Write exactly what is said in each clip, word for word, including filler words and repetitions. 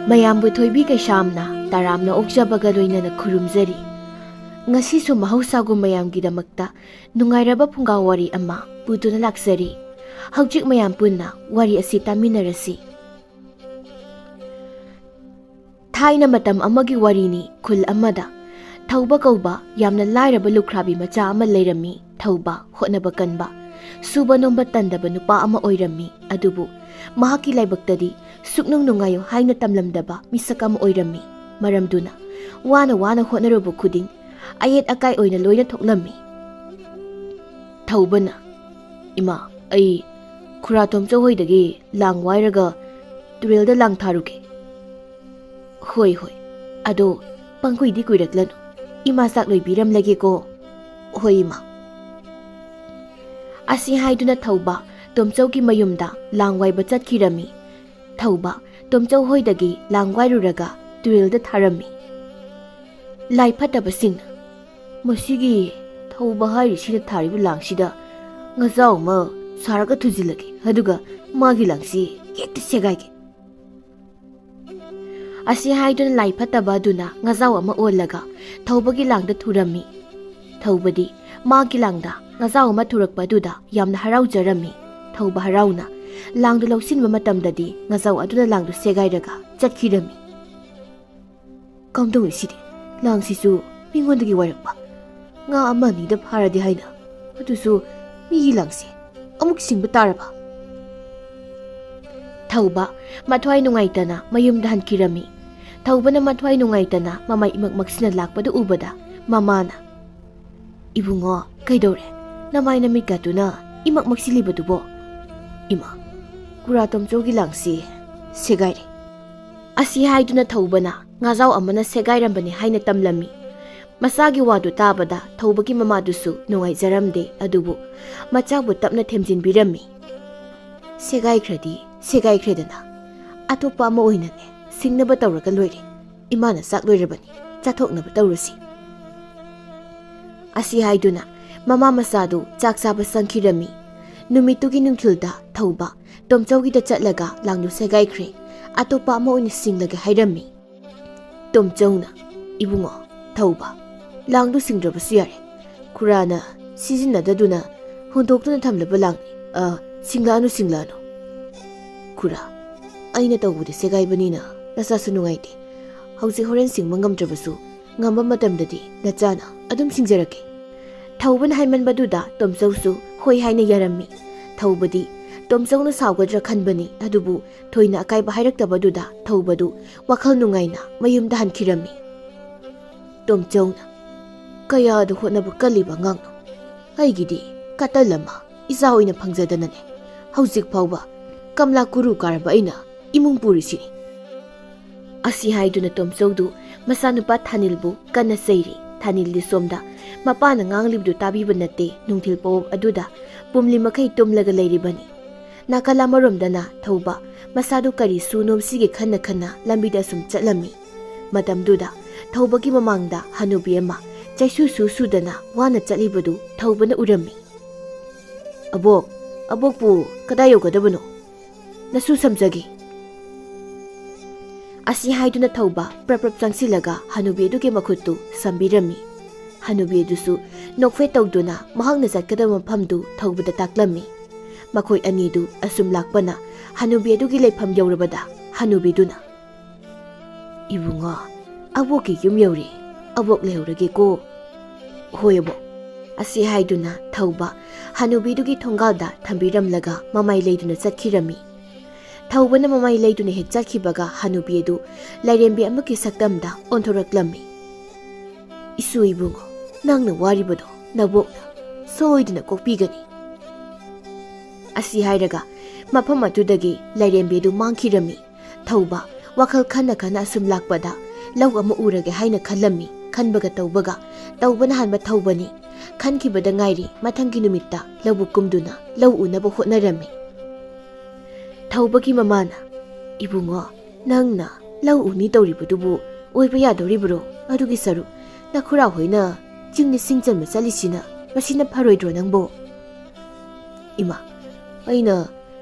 ꯃꯌꯥꯝꯕꯨ ꯊꯣꯏꯕꯤ ꯀꯩꯁꯥꯝꯅ ꯇꯔꯥꯝꯅ ꯑꯣꯛꯆꯕꯒ ꯂꯣꯏꯅꯅ ꯈꯨꯔꯨꯝꯖꯔꯤ꯫ ꯉꯁꯤꯁꯨ ꯃꯍꯧꯁꯥꯒꯨꯝ ꯃꯌꯥꯝꯒꯤꯗꯃꯛꯇ ꯅꯨꯡꯉꯥꯏꯔꯕ ꯐꯨꯡꯒꯥ ꯋꯥꯔꯤ ꯑꯃ ꯄꯨꯗꯨꯅ ꯂꯥꯛꯆꯔꯤ꯫ ꯍꯧꯖꯤꯛ ꯃꯌꯥꯝ ꯄꯨꯟꯅ ꯋꯥꯔꯤ ꯑꯁꯤ ꯇꯥꯃꯤꯟꯅꯔꯁꯤ꯫ ꯊꯥꯏꯅ ꯃꯇꯝ ꯑꯃꯒꯤ ꯋꯥꯔꯤꯅꯤ꯫ ꯈꯨꯜ ꯑꯃꯗ ꯊꯧꯕ ꯀꯧꯕ ꯌꯥꯝꯅ ꯂꯥꯏꯔꯕ ꯂꯨꯈ꯭ꯔꯥꯕꯤ ꯃꯆꯥ ꯑꯃ ꯂꯩꯔꯝꯃꯤ꯫ ꯊꯧꯕ ꯍꯣꯠꯅꯕ ꯀꯟꯕ, ꯁꯨꯕ ꯅꯣꯝꯕ ꯇꯟꯗꯕ ꯅꯨꯄꯥ ꯑꯃ ꯑꯣꯏꯔꯝꯃꯤ꯫ ꯑꯗꯨꯕꯨ ꯃꯍꯥꯛꯀꯤ ꯂꯥꯏꯕꯛꯇꯗꯤ ꯁꯨꯛꯅꯨꯡ ꯅꯨꯡꯉꯥꯏꯌꯨ ꯍꯥꯏꯅ ꯇꯝꯂꯝꯗꯕ ꯃꯤꯁꯛ ꯑꯃ ꯑꯣꯏꯔꯝꯃꯤ꯫ ꯃꯔꯝꯗꯨꯅ ꯋꯥꯅ ꯋꯥꯅ ꯍꯣꯠꯅꯔꯨꯕ ꯈꯨꯗꯤꯡ ꯑꯌꯦꯠ ꯑꯀꯥꯏ ꯑꯣꯏꯅ ꯂꯣꯏꯅ ꯊꯣꯛꯂꯝꯃꯤ꯫ ꯊꯧꯕꯅ, "ꯏꯃꯥ, ꯑꯩ ꯈꯨꯔꯥ ꯇꯣꯝꯆꯧ ꯍꯣꯏꯗꯒꯤ ꯂꯥꯡ ꯋꯥꯏꯔꯒ ꯇꯨꯔꯦꯜꯗ ꯂꯥꯡ ꯊꯥꯔꯨꯒꯦ꯫" "ꯍꯣꯏ, ꯍꯣꯏ꯫ ꯑꯗꯣ ꯄꯪꯀꯨꯏꯗꯤ ꯀꯨꯏꯔꯛꯂꯅꯨ꯫ ꯏꯃꯥ ꯆꯥꯛ ꯂꯣꯏꯕꯤꯔꯝꯂꯒꯦꯀꯣ꯫" "ꯍꯣꯏ, ꯏꯃꯥ꯫" ꯑꯁꯤ ꯍꯥꯏꯗꯨꯅ ꯊꯧꯕ ꯇꯣꯝꯆꯧꯒꯤ ꯃꯌꯨꯝꯗ ꯂꯥꯡ ꯋꯥꯏꯕ ꯆꯠꯈꯤꯔꯝꯃꯤ꯫ ꯊꯧꯕ ꯇꯣꯝꯆꯧ ꯍꯣꯏꯗꯒꯤ ꯂꯥꯡ ꯋꯥꯏꯔꯨꯔꯒ ꯇꯨꯔꯦꯜꯗ ꯊꯥꯔꯝꯃꯤ꯫ ꯂꯥꯏ ꯐꯠꯇꯕꯁꯤꯡꯅ, "ꯃꯁꯤꯒꯤ ꯊꯧꯕ ꯍꯥꯏꯔꯤꯁꯤꯅ ꯊꯥꯔꯤꯕ ꯂꯥꯡꯁꯤꯗ ꯉꯥꯖꯥꯎ ꯑꯃ ꯁꯥꯔꯒ ꯊꯨꯖꯤꯜꯂꯒꯦ, ꯑꯗꯨꯒ ꯃꯥꯒꯤ ꯂꯥꯡꯁꯤ ꯍꯦꯛꯇ ꯁꯦꯒꯥꯏꯒꯦ꯫" ꯑꯁꯤ ꯍꯥꯏꯗꯨꯅ ꯂꯥꯏ ꯐꯠꯇꯕ ꯑꯗꯨꯅ ꯉꯥꯖꯥꯎ ꯑꯃ ꯑꯣꯜꯂꯒ ꯊꯧꯕꯒꯤ ꯂꯥꯡꯗ ꯊꯨꯔꯝꯃꯤ꯫ ꯊꯧꯕꯗꯤ ꯃꯥꯒꯤ ꯂꯥꯡꯗ ꯉꯥꯖꯥꯎ ꯑꯃ ꯊꯨꯔꯛꯄ ꯑꯗꯨꯗ ꯌꯥꯝꯅ ꯍꯔꯥꯎꯖꯔꯝꯃꯤ꯫ ꯊꯧꯕ ꯍꯔꯥꯎꯅ ꯂꯥꯡꯗꯨ ꯂꯧꯁꯤꯟꯕ ꯃꯇꯝꯗꯗꯤ ꯉꯥꯖꯥꯎ ꯑꯗꯨꯅ ꯂꯥꯡꯗꯨ ꯁꯦꯒꯥꯏꯔꯒ ꯆꯠꯈꯤꯔꯝꯃꯤ꯫ "ꯀꯝꯗꯧꯅꯤ ꯁꯤꯗꯤ? ꯂꯥꯡꯁꯤꯁꯨ ꯃꯤꯉꯣꯟꯗꯒꯤ ꯋꯥꯏꯔꯛꯄ꯫ ꯉꯥ ꯑꯃ ꯑꯅꯤꯗ ꯐꯥꯔꯗꯤ ꯍꯥꯏꯅ, ꯑꯗꯨꯁꯨ ꯃꯤꯒꯤ ꯂꯥꯡꯁꯤ꯫ ꯑꯃꯨꯛ ꯁꯤꯡꯕ ꯇꯥꯔꯕ?" ꯊꯧꯕ ꯃꯊ꯭ꯋꯥꯏ ꯅꯨꯡꯉꯥꯏꯇꯅ ꯃꯌꯨꯝꯗ ꯍꯟꯈꯤꯔꯝꯃꯤ꯫ ꯊꯧꯕꯅ ꯃꯊ꯭ꯋꯥꯏ ꯅꯨꯡꯉꯥꯏꯇꯅ ꯃꯃꯥꯏ ꯏꯃꯛ ꯃꯛꯁꯤꯟꯅ ꯂꯥꯛꯄꯗꯨ ꯎꯕꯗ ꯃꯃꯥꯅ, "ꯏꯕꯨꯡꯉꯣ, ꯀꯩꯗꯧꯔꯦ? ꯅꯃꯥꯏ ꯅꯃꯤꯠꯀꯗꯨꯅ ꯏꯃꯛ ꯃꯛꯁꯤꯜꯂꯤꯕꯗꯨꯕꯣ?" "ꯏꯃꯥ, ꯈꯨꯔꯥ ꯇꯣꯝꯆꯧꯒꯤ ꯂꯥꯡꯁꯤ ꯁꯦꯒꯥꯏꯔꯦ꯫" ꯑꯁꯤ ꯍꯥꯏꯗꯨꯅ ꯊꯧꯕꯅ ꯉꯥꯖꯥꯎ ꯑꯃꯅ ꯁꯦꯒꯥꯏꯔꯝꯕꯅꯤ ꯍꯥꯏꯅ ꯇꯝꯂꯝꯃꯤ꯫ ꯃꯆꯥꯒꯤ ꯋꯥꯗꯨ ꯇꯥꯕꯗ ꯊꯧꯕꯒꯤ ꯃꯃꯥꯗꯨꯁꯨ ꯅꯨꯡꯉꯥꯏꯖꯔꯝꯗꯦ, ꯑꯗꯨꯕꯨ ꯃꯆꯥꯕꯨ ꯇꯞꯅ ꯊꯦꯝꯖꯤꯟꯕꯤꯔꯝꯃꯤ꯫ "ꯁꯦꯒꯥꯏꯈ꯭ꯔꯗꯤ ꯁꯦꯒꯥꯏꯈ꯭ꯔꯦꯗꯅ, ꯑꯇꯣꯞꯄ ꯑꯃ ꯑꯣꯏꯅꯅꯦ ꯁꯤꯡꯅꯕ ꯇꯧꯔꯒ ꯂꯣꯏꯔꯦ꯫ ꯏꯃꯥꯅ ꯆꯥꯛ ꯂꯣꯏꯔꯕꯅꯤ, ꯆꯥꯊꯣꯛꯅꯕ ꯇꯧꯔꯁꯤ꯫" ꯑꯁꯤ ꯍꯥꯏꯗꯨꯅ ꯃꯃꯥ ꯃꯆꯥꯗꯨ ꯆꯥꯛ ꯆꯥꯕ ꯆꯪꯈꯤꯔꯝꯃꯤ꯫ ꯅꯨꯃꯤꯠꯇꯨꯒꯤ ꯅꯨꯡꯊꯤꯜꯗ ꯊꯧꯕ ꯇꯣꯝꯆꯧꯒꯤꯗ ꯆꯠꯂꯒ ꯂꯥꯡꯗꯨ ꯁꯦꯒꯥꯏꯈ꯭ꯔꯦ꯫ ꯑꯇꯣꯞꯄ ꯑꯃ ꯑꯣꯏꯅ ꯁꯤꯡꯂꯒꯦ ꯍꯥꯏꯔꯝꯃꯤ꯫ ꯇꯣꯝꯆꯧꯅ, "ꯏꯕꯨꯡꯉꯣ, ꯊꯧꯕ, ꯂꯥꯡꯗꯨ ꯁꯤꯡꯗ꯭ꯔꯕꯁꯨ ꯌꯥꯔꯦ꯫ ꯈꯨꯔꯥꯅ ꯁꯤꯖꯤꯟꯅꯗꯗꯨꯅ ꯍꯨꯟꯗꯣꯛꯇꯨꯅ ꯊꯝꯂꯕ ꯂꯥꯡꯅꯤ꯫ ꯑ, ꯁꯤꯡꯂꯛꯑꯅꯨ, ꯁꯤꯡꯂꯛꯑꯅꯨ꯫ ꯈꯨꯔꯥ, ꯑꯩꯅ ꯇꯧꯕꯗꯤ ꯁꯦꯒꯥꯏꯕꯅꯤꯅ ꯅꯁꯥꯁꯨ ꯅꯨꯡꯉꯥꯏꯇꯦ꯫ ꯍꯧꯖꯤꯛ ꯍꯣꯔꯦꯟ ꯁꯤꯡꯕ ꯉꯝꯗ꯭ꯔꯕꯁꯨ ꯉꯝꯕ ꯃꯇꯝꯗꯗꯤ ꯅꯆꯥꯅ ꯑꯗꯨꯝ ꯁꯤꯡꯖꯔꯛꯀꯦ꯫" ꯊꯧꯕꯅ ꯍꯥꯏꯃꯟꯕꯗꯨꯗ ꯇꯣꯝꯆꯧꯁꯨ ꯍꯣꯏ ꯍꯥꯏꯅ ꯌꯥꯔꯝꯃꯤ꯫ ꯊꯧꯕꯗꯤ ꯇꯣꯝꯆꯧꯅ ꯁꯥꯎꯒꯗ꯭ꯔꯥ ꯈꯟꯕꯅꯤ, ꯑꯗꯨꯕꯨ ꯊꯣꯏꯅ ꯑꯀꯥꯏꯕ ꯍꯥꯏꯔꯛꯇꯕꯗꯨꯗ ꯊꯧꯕꯗꯨ ꯋꯥꯈꯜ ꯅꯨꯡꯉꯥꯏꯅ ꯃꯌꯨꯝꯗ ꯍꯟꯈꯤꯔꯝꯃꯤ꯫ ꯇꯣꯝꯆꯧꯅ, "ꯀꯌꯥꯗ ꯍꯣꯠꯅꯕ ꯀꯜꯂꯤꯕ ꯑꯉꯥꯡꯅꯣ? ꯑꯩꯒꯤꯗꯤ ꯀꯇꯜ ꯑꯃ ꯏꯆꯥ ꯑꯣꯏꯅ ꯐꯪꯖꯗꯅꯅꯦ ꯍꯧꯖꯤꯛ ꯐꯥꯎꯕ ꯀꯝꯂꯥ ꯀꯨꯔꯨ ꯀꯥꯔꯕ ꯑꯩꯅ ꯏꯃꯨꯡ ꯄꯨꯔꯤꯁꯤꯅꯤ꯫" ꯑꯁꯤ ꯍꯥꯏꯗꯨꯅ ꯇꯣꯝꯆꯧꯗꯨ ꯃꯆꯥꯅꯨꯄꯥ ꯊꯥꯅꯤꯜꯕꯨ ꯀꯟꯅ ꯆꯩꯔꯤ꯫ ꯊꯥꯅꯤꯜꯗꯤ ꯁꯣꯝꯗ ꯃꯄꯥꯅ ꯉꯥꯡꯂꯤꯕꯗꯨ ꯇꯥꯕꯤꯕ ꯅꯠꯇꯦ, ꯅꯨꯡꯊꯤꯜ ꯄꯣꯞ ꯑꯗꯨꯗ ꯄꯨꯝꯂꯤ ꯃꯈꯩ ꯇꯨꯝꯂꯒ ꯂꯩꯔꯤꯕꯅꯤ꯫ ꯅꯥꯀꯜ ꯑꯃꯔꯣꯝꯗꯅ ꯊꯧꯕ ꯃꯁꯥꯗꯨ ꯀꯔꯤ ꯁꯨ ꯅꯣꯝꯁꯤꯒꯦ ꯈꯟꯅ ꯈꯟꯅ ꯂꯝꯕꯤꯗ ꯁꯨꯝ ꯆꯠꯂꯝꯃꯤ꯫ ꯃꯇꯝꯗꯨꯗ ꯊꯧꯕꯒꯤ ꯃꯃꯥꯡꯗ ꯍꯅꯨꯕꯤ ꯑꯃ ꯆꯩꯁꯨ ꯁꯨ ꯁꯨꯗꯅ ꯋꯥꯅ ꯆꯠꯂꯤꯕꯗꯨ ꯊꯧꯕꯅ ꯎꯔꯝꯃꯤ꯫ "ꯑꯕꯣꯛ, ꯑꯕꯣꯛꯄꯨ ꯀꯗꯥꯏ ꯌꯧꯒꯗꯕꯅꯣ? ꯅꯁꯨ ꯁꯝꯖꯒꯦ꯫" ꯑꯁꯤ ꯍꯥꯏꯗꯨꯅ ꯊꯧꯕ ꯄ꯭ꯔꯞ ꯄ꯭ꯔꯞ ꯆꯪꯁꯤꯜꯂꯒ ꯍꯅꯨꯕꯤ ꯑꯗꯨꯒꯤ ꯃꯈꯨꯠꯇꯨ ꯁꯝꯕꯤꯔꯝꯃꯤ꯫ ꯍꯅꯨꯕꯤ ꯑꯗꯨꯁꯨ ꯅꯣꯛꯐꯦꯠ ꯇꯧꯗꯨꯅ ꯃꯍꯥꯛꯅ ꯆꯠꯀꯗꯕ ꯃꯐꯝꯗꯨ ꯊꯧꯕꯗ ꯇꯥꯛꯂꯝꯃꯤ꯫ ꯃꯈꯣꯏ ꯑꯅꯤꯗꯨ ꯑꯁꯨꯝ ꯂꯥꯛꯄꯅ ꯍꯅꯨꯕꯤ ꯑꯗꯨꯒꯤ ꯂꯩꯐꯝ ꯌꯧꯔꯕꯗ ꯍꯅꯨꯕꯤꯗꯨꯅ, "ꯏꯕꯨꯡꯉꯣ, ꯑꯕꯣꯛꯀꯤ ꯌꯨꯝ ꯌꯧꯔꯦ꯫ ꯑꯕꯣꯛ ꯂꯩꯍꯧꯔꯒꯦꯀꯣ꯫" "ꯍꯣꯏ ꯑꯕꯣꯛ꯫" ꯑꯁꯤ ꯍꯥꯏꯗꯨꯅ ꯊꯧꯕ ꯍꯅꯨꯕꯤꯗꯨꯒꯤ ꯊꯣꯡꯒꯥꯜꯗ ꯊꯝꯕꯤꯔꯝꯂꯒ ꯃꯃꯥꯏ ꯂꯩꯗꯨꯅ ꯆꯠꯈꯤꯔꯝꯃꯤ꯫ ꯊꯧꯕꯅ ꯃꯃꯥꯏ ꯂꯩꯗꯨꯅ ꯍꯦꯛ ꯆꯠꯈꯤꯕꯒ ꯍꯅꯨꯕꯤ ꯑꯗꯨ ꯂꯥꯏꯔꯦꯝꯕꯤ ꯑꯃꯒꯤ ꯁꯛꯇꯝꯗ ꯑꯣꯟꯊꯣꯔꯛꯂꯝꯃꯤ꯫ "ꯏꯁꯨ ꯏꯕꯨꯡꯉꯣ, ꯅꯪꯅ ꯋꯥꯔꯤꯕꯗꯣ ꯅꯕꯣꯛꯅ ꯁꯣꯏꯗꯅ ꯀꯣꯛꯄꯤꯒꯅꯤ꯫" ꯑꯁꯤ ꯍꯥꯏꯔꯒ ꯃꯐꯝ ꯑꯗꯨꯗꯒꯤ ꯂꯥꯏꯔꯦꯝꯕꯤ ꯑꯗꯨ ꯃꯥꯡꯈꯤꯔꯝꯃꯤ꯫ ꯊꯧꯕ ꯋꯥꯈꯜ ꯈꯟꯅ ꯈꯟꯅ ꯑꯁꯨꯝ ꯂꯥꯛꯄꯗ ꯂꯧ ꯑꯃ ꯎꯔꯒꯦ ꯍꯥꯏꯅ ꯈꯜꯂꯝꯃꯤ꯫ ꯈꯟꯕꯒ ꯇꯧꯕꯒ ꯇꯧꯕꯅ ꯍꯥꯟꯕ ꯊꯧꯕꯅꯤ꯫ ꯈꯟꯈꯤꯕꯗ ꯉꯥꯏꯔꯤ ꯃꯊꯪꯒꯤ ꯅꯨꯃꯤꯠꯇ ꯂꯧꯕꯨꯛ ꯀꯨꯝꯗꯨꯅ ꯂꯧ ꯎꯅꯕ ꯍꯣꯠꯅꯔꯝꯃꯤ꯫ ꯊꯧꯕꯒꯤ ꯃꯃꯥꯅ, "ꯏꯕꯨꯡꯉꯣ, ꯅꯪꯅ ꯂꯧ ꯎꯅꯤ ꯇꯧꯔꯤꯕꯗꯨꯕꯨ ꯑꯣꯏꯕ ꯌꯥꯗꯧꯔꯤꯕ꯭ꯔꯣ? ꯑꯗꯨꯒꯤ ꯁꯔꯨꯛ ꯅꯈꯨꯔꯥ ꯍꯣꯏꯅ ꯆꯤꯡꯗ ꯁꯤꯡ ꯆꯟꯕ ꯆꯠꯂꯤꯁꯤꯅ ꯃꯁꯤꯅ ꯐꯔꯣꯏꯗ꯭ꯔꯣ ꯅꯪꯕꯣ?" "ꯏꯃꯥ, ꯑꯩꯅ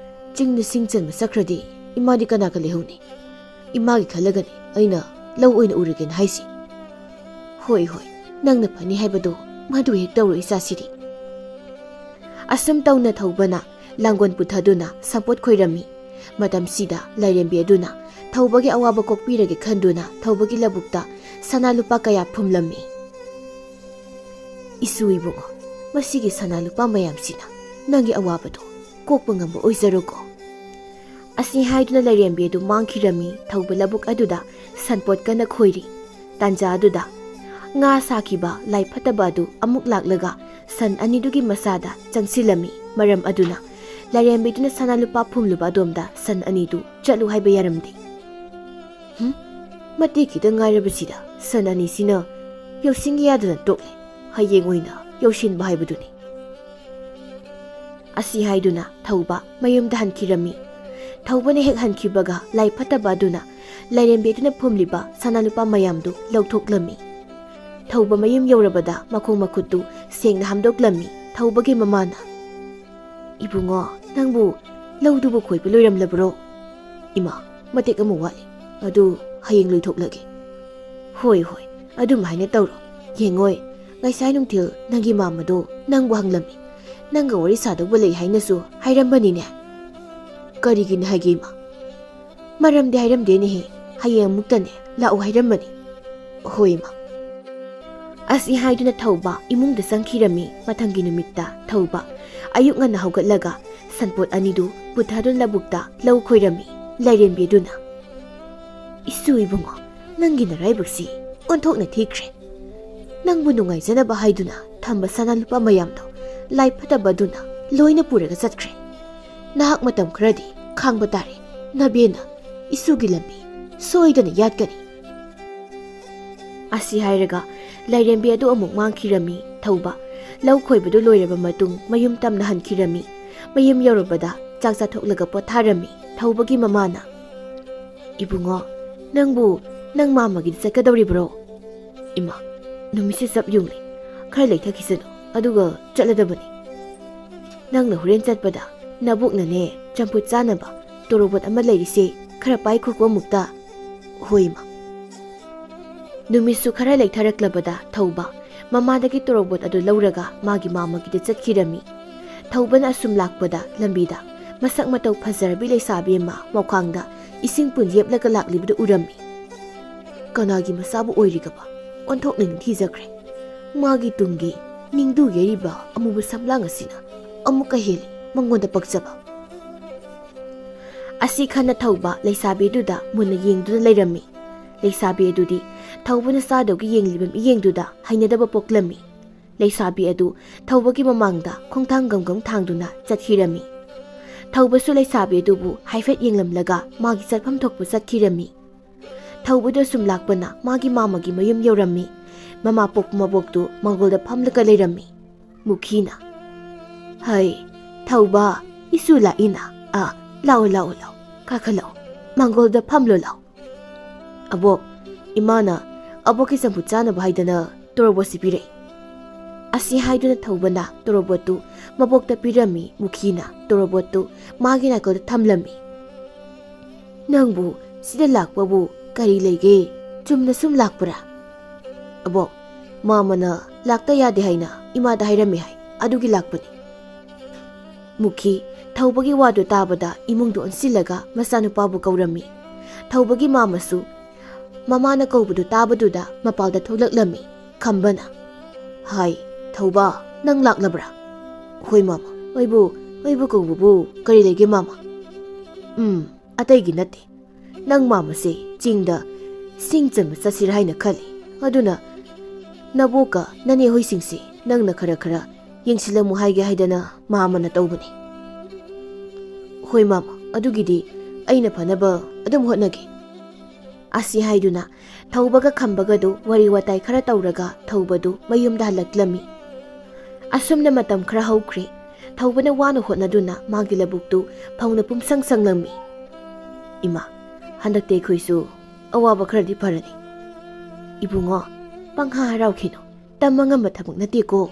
ꯆꯤꯡꯗ ꯁꯤꯡ ꯆꯟꯕ ꯆꯠꯈ꯭ꯔꯗꯤ ꯏꯃꯥꯗꯤ ꯀꯅꯥꯒ ꯂꯩꯍꯧꯅꯤ? ꯏꯃꯥꯒꯤ ꯈꯜꯂꯒꯅꯤ ꯑꯩꯅ ꯂꯧ ꯑꯣꯏꯅ ꯎꯔꯒꯦꯅ ꯍꯥꯏꯁꯤ꯫ ꯍꯣꯏ, ꯍꯣꯏ, ꯅꯪꯅ ꯐꯅꯤ ꯍꯥꯏꯕꯗꯣ ꯃꯗꯨ ꯍꯦꯛ ꯇꯧꯔꯣ, ꯏꯆꯥꯁꯤꯗꯤ꯫ ꯑꯁꯨꯝ ꯇꯧꯅ ꯊꯧꯕꯅ ꯂꯥꯡꯒꯣꯜ ꯄꯨꯊꯗꯨꯅ ꯁꯥꯄꯣꯠ ꯈꯣꯏꯔꯝꯃꯤ꯫ ꯃꯇꯝꯁꯤꯗ ꯂꯥꯏꯔꯦꯝꯕꯤ ꯑꯗꯨꯅ ꯊꯧꯕꯒꯤ ꯑꯋꯥꯕ ꯀꯣꯛꯄꯤꯔꯒꯦ ꯈꯟꯗꯨꯅ ꯊꯧꯕꯒꯤ ꯂꯧꯕꯨꯛꯇ ꯁꯅꯥ ꯂꯨꯄꯥ ꯀꯌꯥ ꯐꯨꯝꯂꯝꯃꯤ꯫ "ꯏꯁꯨ ꯏꯕꯨꯡꯉꯣ, ꯃꯁꯤꯒꯤ ꯁꯅꯥ ꯂꯨꯄꯥ ꯃꯌꯥꯝꯁꯤꯅ ꯅꯪꯒꯤ ꯑꯋꯥꯕꯗꯣ ꯀꯣꯛꯄ ꯉꯝꯕ ꯑꯣꯏꯖꯔꯣꯀꯣ"꯫ ꯑꯁꯤ ꯍꯥꯏꯗꯨꯅ ꯂꯥꯏꯔꯦꯝꯕꯤ ꯑꯗꯨ ꯃꯥꯡꯈꯤꯔꯝꯃꯤ꯫ ꯊꯧꯕ ꯂꯧꯕꯨꯛ ꯑꯗꯨꯗ ꯁꯟꯄꯣꯠ ꯀꯟꯅ ꯈꯣꯏꯔꯤ꯫ ꯇꯥꯟꯖꯥ ꯑꯗꯨꯗ ꯉꯥ ꯁꯥꯈꯤꯕ ꯂꯥꯏ ꯐꯠꯇꯕ ꯑꯗꯨ ꯑꯃꯨꯛ ꯂꯥꯛꯂꯒ ꯁꯟ ꯑꯅꯤꯗꯨꯒꯤ ꯃꯁꯥꯗ ꯆꯪꯁꯤꯜꯂꯝꯃꯤ꯫ ꯃꯔꯝ ꯑꯗꯨꯅ ꯂꯥꯏꯔꯦꯝꯕꯤꯗꯨꯅ ꯁꯅꯥ ꯂꯨꯄꯥ ꯐꯨꯝꯂꯨꯕ ꯑꯗꯣꯝꯗ ꯁꯟ ꯑꯅꯤꯗꯨ ꯆꯠꯂꯨ ꯍꯥꯏꯕ ꯌꯥꯔꯝꯗꯦ꯫ "ꯍꯨꯝ? ꯃꯇꯦꯛ ꯈꯤꯇꯪ ꯉꯥꯏꯔꯕꯁꯤꯗ ꯁꯟ ꯑꯅꯤꯁꯤꯅ ꯌꯧꯁꯤꯟꯒꯦ ꯌꯥꯗꯅ ꯇꯣꯛꯂꯦ꯫ ꯍꯌꯦꯡ ꯑꯣꯏꯅ ꯌꯧꯁꯤꯟꯕ ꯍꯥꯏꯕꯗꯨꯅꯤ"꯫ ꯑꯁꯤ ꯍꯥꯏꯗꯨꯅ ꯊꯧꯕ ꯃꯌꯨꯝꯗ ꯍꯟꯈꯤꯔꯝꯃꯤ꯫ ꯊꯧꯕꯅ ꯍꯦꯛ ꯍꯟꯈꯤꯕꯒ ꯂꯥꯏ ꯐꯠꯇꯕ ꯑꯗꯨꯅ ꯂꯥꯏꯔꯦꯝꯕꯤ ꯑꯗꯨꯅ ꯐꯨꯝꯂꯤꯕ ꯁꯅꯥ ꯂꯨꯄꯥ ꯃꯌꯥꯝꯗꯨ ꯂꯧꯊꯣꯛꯂꯝꯃꯤ꯫ ꯊꯧꯕ ꯃꯌꯨꯝ ꯌꯧꯔꯕꯗ ꯃꯈꯣꯡ ꯃꯈꯨꯠꯇꯨ ꯁꯦꯡꯅ ꯍꯥꯝꯗꯣꯛꯂꯝꯃꯤ꯫ ꯊꯧꯕꯒꯤ ꯃꯃꯥꯅ, "ꯏꯕꯨꯡꯉꯣ, ꯅꯪꯕꯨ ꯂꯧꯗꯨꯕꯨ ꯈꯣꯏꯕ ꯂꯣꯏꯔꯝꯂꯕ꯭ꯔꯣ?" "ꯏꯃꯥ, ꯃꯇꯦꯛ ꯑꯃ ꯋꯥꯠꯂꯤ, ꯑꯗꯨ ꯍꯌꯦꯡ ꯂꯣꯏꯊꯣꯛꯂꯒꯦ"꯫ "ꯍꯣꯏ, ꯍꯣꯏ, ꯑꯗꯨꯝ ꯍꯥꯏꯅ ꯇꯧꯔꯣ꯫ ꯌꯦꯡꯉꯣꯏ, ꯉꯁꯥꯏ ꯅꯨꯡꯊꯤꯜ ꯅꯪꯒꯤ ꯃꯥꯝꯃꯗꯣ ꯅꯪꯕꯨ ꯍꯪꯂꯝꯃꯤ꯫ ꯅꯪꯒ ꯋꯥꯔꯤ ꯁꯥꯗꯧꯕ ꯂꯩ ꯍꯥꯏꯅꯁꯨ ꯍꯥꯏꯔꯝꯕꯅꯤꯅꯦ"꯫ "ꯀꯔꯤꯒꯤꯅꯤ ꯍꯥꯏꯒꯦ, ꯏꯃꯥ?" "ꯃꯔꯝꯗꯤ ꯍꯥꯏꯔꯝꯗꯦꯅꯦꯍꯦ, ꯍꯌꯦꯡ ꯑꯃꯨꯛꯇꯅꯦ ꯂꯥꯛꯎ ꯍꯥꯏꯔꯝꯕꯅꯤ"꯫ "ꯍꯣꯏ, ꯏꯃꯥ"꯫ ꯑꯁꯤ ꯍꯥꯏꯗꯨꯅ ꯊꯧꯕ ꯏꯃꯨꯡꯗ ꯆꯪꯈꯤꯔꯝꯃꯤ꯫ ꯃꯊꯪꯒꯤ ꯅꯨꯃꯤꯠꯇ ꯊꯧꯕ ꯑꯌꯨꯛ ꯉꯟꯅ ꯍꯧꯒꯠꯂꯒ ꯁꯟꯄꯣꯠ ꯑꯅꯤꯗꯨ ꯄꯨꯊꯗꯨꯅ ꯂꯧꯕꯨꯛꯇ ꯂꯧ ꯈꯣꯏꯔꯝꯃꯤ꯫ ꯂꯥꯏꯔꯦꯝꯕꯤ ꯑꯗꯨꯅ, "ꯏꯁꯨ ꯏꯕꯨꯡꯉꯣ, ꯅꯪꯒꯤ ꯅꯔꯥꯏꯕꯛꯁꯤ ꯑꯣꯟꯊꯣꯛꯅ ꯊꯤꯈ꯭ꯔꯦ꯫ ꯅꯪꯕꯨ ꯅꯨꯡꯉꯥꯏꯖꯅꯕ ꯍꯥꯏꯗꯨꯅ ꯊꯝꯕ ꯁꯅꯥ ꯂꯨꯄꯥ ꯃꯌꯥꯝꯗꯣ ꯂꯥꯏ ꯐꯠꯇꯕ ꯑꯗꯨꯅ ꯂꯣꯏꯅ ꯄꯨꯔꯒ ꯆꯠꯈ꯭ꯔꯦ꯫ ꯅꯍꯥꯛ ꯃꯇꯝ ꯈꯔꯗꯤ ꯈꯥꯡꯕ ꯇꯥꯔꯦ, ꯅꯕꯦꯅ ꯏꯁꯨꯒꯤ ꯂꯝꯕꯤ ꯁꯣꯏꯗꯅ ꯌꯥꯠꯀꯅꯤ"꯫ ꯑꯁꯤ ꯍꯥꯏꯔꯒ ꯂꯥꯏꯔꯦꯝꯕꯤ ꯑꯗꯨ ꯑꯃꯨꯛ ꯃꯥꯡꯈꯤꯔꯝꯃꯤ꯫ ꯊꯧꯕ ꯂꯧ ꯈꯣꯏꯕꯗꯨ ꯂꯣꯏꯔꯕ ꯃꯇꯨꯡ ꯃꯌꯨꯝ ꯇꯝꯅ ꯍꯟꯈꯤꯔꯝꯃꯤ꯫ ꯃꯌꯨꯝ ꯌꯧꯔꯕꯗ ꯆꯥꯛ ꯆꯥꯊꯣꯛꯂꯒ ꯄꯣꯊꯥꯔꯝꯃꯤ꯫ ꯊꯧꯕꯒꯤ ꯃꯃꯥꯅ, "ꯏꯕꯨꯡꯉꯣ, ꯅꯪꯕꯨ ꯅꯪ ꯃꯥꯝꯃꯒꯤꯗ ꯆꯠꯀꯗꯧꯔꯤꯕ꯭ꯔꯣ?" "ꯏꯃꯥ, ꯅꯨꯃꯤꯠꯁꯦ ꯆꯞ ꯌꯨꯡꯂꯤ꯫ ꯈꯔ ꯂꯩꯊꯈꯤꯁꯅꯨ, ꯑꯗꯨꯒ ꯆꯠꯂꯗꯕꯅꯤ꯫ ꯅꯪꯅ ꯍꯣꯔꯦꯟ ꯆꯠꯄꯗ ꯅꯕꯣꯛꯅꯅꯦ ꯆꯝꯐꯨꯠ ꯆꯥꯅꯕ ꯇꯣꯔꯣꯕꯣꯠ ꯑꯃ ꯂꯩꯔꯤꯁꯦ, ꯈꯔ ꯄꯥꯏꯈꯣꯀꯣ ꯑꯃꯨꯛꯇ꯫ ꯍꯣꯏ, ꯏꯃꯥ꯫ ꯅꯨꯃꯤꯠꯁꯨ ꯈꯔ ꯂꯩꯊꯔꯛꯂꯕꯗ ꯊꯧꯕ ꯃꯃꯥꯗꯒꯤ ꯇꯣꯔꯣꯕꯣꯠ ꯑꯗꯨ ꯂꯧꯔꯒ ꯃꯥꯒꯤ ꯃꯥꯃꯒꯤꯗ ꯆꯠꯈꯤꯔꯝꯃꯤ꯫ ꯊꯧꯕꯅ ꯑꯁꯨꯝ ꯂꯥꯛꯄꯗ ꯂꯝꯕꯤꯗ ꯃꯁꯛ ꯃꯇꯧ ꯐꯖꯔꯕꯤ ꯂꯩꯁꯥꯕꯤ ꯑꯃ ꯃꯈ꯭ꯋꯥꯡꯗ ꯏꯁꯤꯡ ꯄꯨꯟ ꯌꯦꯞꯂꯒ ꯂꯥꯛꯂꯤꯕꯗꯨ ꯎꯔꯝꯃꯤ꯫ ꯀꯅꯥꯒꯤ ꯃꯆꯥꯕꯨ ꯑꯣꯏꯔꯤꯒꯕ? ꯑꯣꯟꯊꯣꯛꯅ ꯅꯤꯡꯊꯤꯖꯈ꯭ꯔꯦ꯫ ꯃꯥꯒꯤ ꯇꯨꯡꯒꯤ ꯅꯤꯡꯗꯨ ꯌꯩꯔꯤꯕ ꯑꯃꯨꯕ ꯁꯝꯂꯥꯡ ꯑꯁꯤꯅ ꯑꯃꯨꯛꯀ ꯍꯦꯜꯂꯤ ꯃꯉꯣꯟꯗ ꯄꯛꯆꯕ꯫ ꯑꯁꯤ ꯈꯟꯅ ꯊꯧꯕ ꯂꯩꯁꯥꯕꯤꯗꯨꯗ ꯃꯨꯟꯅ ꯌꯦꯡꯗꯨꯅ ꯂꯩꯔꯝꯃꯤ꯫ ꯂꯩꯁꯥꯕꯤ ꯑꯗꯨꯗꯤ ꯊꯧꯕꯅ ꯆꯥꯗꯧꯒꯤ ꯌꯦꯡꯂꯤꯕ ꯃꯤꯠꯌꯦꯡꯗꯨꯗ ꯍꯩꯅꯗꯕ ꯄꯣꯛꯂꯝꯃꯤ꯫ ꯂꯩꯁꯥꯕꯤ ꯑꯗꯨ ꯊꯧꯕꯒꯤ ꯃꯃꯥꯡꯗ ꯈꯣꯡꯊꯥꯡ ꯒꯝꯒꯝ ꯊꯥꯡꯗꯨꯅ ꯆꯠꯈꯤꯔꯝꯃꯤ꯫ ꯊꯧꯕꯁꯨ ꯂꯩꯁꯥꯕꯤ ꯑꯗꯨꯕꯨ ꯍꯥꯏꯐꯦꯠ ꯌꯦꯡꯂꯝꯂꯒ ꯃꯥꯒꯤ ꯆꯠꯐꯝ ꯊꯣꯛꯄ ꯆꯠꯈꯤꯔꯝꯃꯤ꯫ ꯊꯧꯕꯗꯨ ꯑꯁꯨꯝ ꯂꯥꯛꯄꯅ ꯃꯥꯒꯤ ꯃꯥꯃꯒꯤ ꯃꯌꯨꯝ ꯌꯧꯔꯝꯃꯤ꯫ ꯃꯃꯥ ꯄꯣꯛꯄ ꯃꯕꯣꯛꯇꯨ ꯃꯥꯡꯒꯣꯜꯗ ꯐꯝꯂꯒ ꯂꯩꯔꯝꯃꯤ꯫ ꯃꯨꯈꯤꯅ, "ꯍꯩ, ꯊꯧꯕ, ꯏꯁꯨ ꯂꯥꯛꯏꯅ꯫ ꯑꯥ, ꯂꯥꯛꯑꯣ, ꯂꯥꯛꯑꯣ, ꯂꯥꯛꯑꯣ, ꯀꯥꯈꯠꯂꯛꯑꯣ꯫ ꯃꯥꯡꯒꯣꯜꯗ ꯐꯝꯂꯣ, ꯂꯥꯛꯑꯣ꯫ ꯑꯕꯣꯛ, ꯏꯃꯥꯅ ꯑꯕꯣꯛꯀꯤ ꯆꯝꯐꯨꯠ ꯆꯥꯅꯕ ꯍꯥꯏꯗꯅ ꯇꯣꯔꯣꯕꯣꯠꯁꯤ ꯄꯤꯔꯛꯏ"꯫ ꯑꯁꯤ ꯍꯥꯏꯗꯨꯅ ꯊꯧꯕꯅ ꯇꯣꯔꯣꯕꯣꯠꯇꯨ ꯃꯕꯣꯛꯇ ꯄꯤꯔꯝꯃꯤ꯫ ꯃꯨꯈꯤꯅ ꯇꯣꯔꯣꯕꯣꯠꯇꯨ ꯃꯥꯒꯤ ꯅꯥꯀꯜꯗ ꯊꯝꯂꯝꯃꯤ꯫ "ꯅꯪꯕꯨ ꯁꯤꯗ ꯂꯥꯛꯄꯕꯨ ꯀꯔꯤ ꯂꯩꯒꯦ? ꯆꯨꯝꯅ ꯁꯨꯝ ꯂꯥꯛꯄ꯭ꯔꯥ?" "ꯑꯕꯣꯛ, ꯃꯥꯃꯅ ꯂꯥꯛꯇ ꯌꯥꯗꯦ ꯍꯥꯏꯅ ꯏꯃꯥꯗ ꯍꯥꯏꯔꯝꯃꯦ ꯍꯥꯏ, ꯑꯗꯨꯒꯤ ꯂꯥꯛꯄꯅꯤ"꯫ ꯃꯨꯈꯤ ꯊꯧꯕꯒꯤ ꯋꯥꯗꯨ ꯇꯥꯕꯗ ꯏꯃꯨꯡꯗ ꯑꯣꯟꯁꯤꯜꯂꯒ ꯃꯆꯥꯅꯨꯄꯥꯕꯨ ꯀꯧꯔꯝꯃꯤ꯫ ꯊꯧꯕꯒꯤ ꯃꯥꯃꯁꯨ ꯃꯃꯥꯅ ꯀꯧꯕꯗꯨ ꯇꯥꯕꯗꯨꯗ ꯃꯄꯥꯜꯗ ꯊꯣꯛꯂꯛꯂꯝꯃꯤ꯫ ꯈꯝꯕꯅ, "ꯍꯥꯏ, ꯊꯧꯕ, ꯅꯪ ꯂꯥꯛꯂꯕ꯭ꯔꯥ?" "ꯍꯣꯏ, ꯃꯥꯃ꯫ ꯑꯩꯕꯨ, ꯑꯩꯕꯨ ꯀꯧꯕꯕꯨ ꯀꯔꯤ ꯂꯩꯒꯦ, ꯃꯥꯃ?" "ꯎꯝ, ꯑꯇꯩꯒꯤ ꯅꯠꯇꯦ꯫ ꯅꯪ ꯃꯥꯃꯁꯦ ꯆꯤꯡꯗ ꯁꯤꯡ ꯆꯟꯕ ꯆꯠꯁꯤꯔꯥ ꯍꯥꯏꯅ ꯈꯜꯂꯤ꯫ ꯑꯗꯨꯅ ꯅꯕꯣꯛꯀ ꯅꯅꯦ ꯍꯣꯏꯁꯤꯡꯁꯦ ꯅꯪꯅ ꯈꯔ ꯈꯔ ꯌꯦꯡꯁꯤꯜꯂꯝꯃꯨ ꯍꯥꯏꯒꯦ ꯍꯥꯏꯗꯅ ꯃꯥꯃꯅ ꯇꯧꯕꯅꯤ"꯫ "ꯍꯣꯏ, ꯃꯥꯃ, ꯑꯗꯨꯒꯤꯗꯤ ꯑꯩꯅ ꯐꯅꯕ ꯑꯗꯨꯝ ꯍꯣꯠꯅꯒꯦ"꯫ ꯑꯁꯤ ꯍꯥꯏꯗꯨꯅ ꯊꯧꯕꯒ ꯈꯝꯕꯒꯗꯨ ꯋꯥꯔꯤ ꯋꯥꯇꯥꯏ ꯈꯔ ꯇꯧꯔꯒ ꯊꯧꯕꯗꯨ ꯃꯌꯨꯝꯗ ꯍꯜꯂꯛꯂꯝꯃꯤ꯫ ꯑꯁꯨꯝꯅ ꯃꯇꯝ ꯈꯔ ꯍꯧꯈ꯭ꯔꯦ꯫ ꯊꯧꯕꯅ ꯋꯥꯅ ꯍꯣꯠꯅꯗꯨꯅ ꯃꯥꯒꯤ ꯂꯧꯕꯨꯛꯇꯨ ꯐꯧꯅ ꯄꯨꯝꯁꯪ ꯁꯪꯂꯝꯃꯤ꯫ "ꯏꯃꯥ, ꯍꯟꯗꯛꯇꯤ ꯑꯩꯈꯣꯏꯁꯨ ꯑꯋꯥꯕ ꯈꯔꯗꯤ ꯐꯔꯅꯤ"꯫ "ꯏꯕꯨꯡꯉꯣ, ꯄꯪꯍꯥ ꯍꯔꯥꯎꯈꯤꯅꯨ꯫ ꯇꯝꯕ ꯉꯝꯕ ꯊꯕꯛ ꯅꯠꯇꯦꯀꯣ"꯫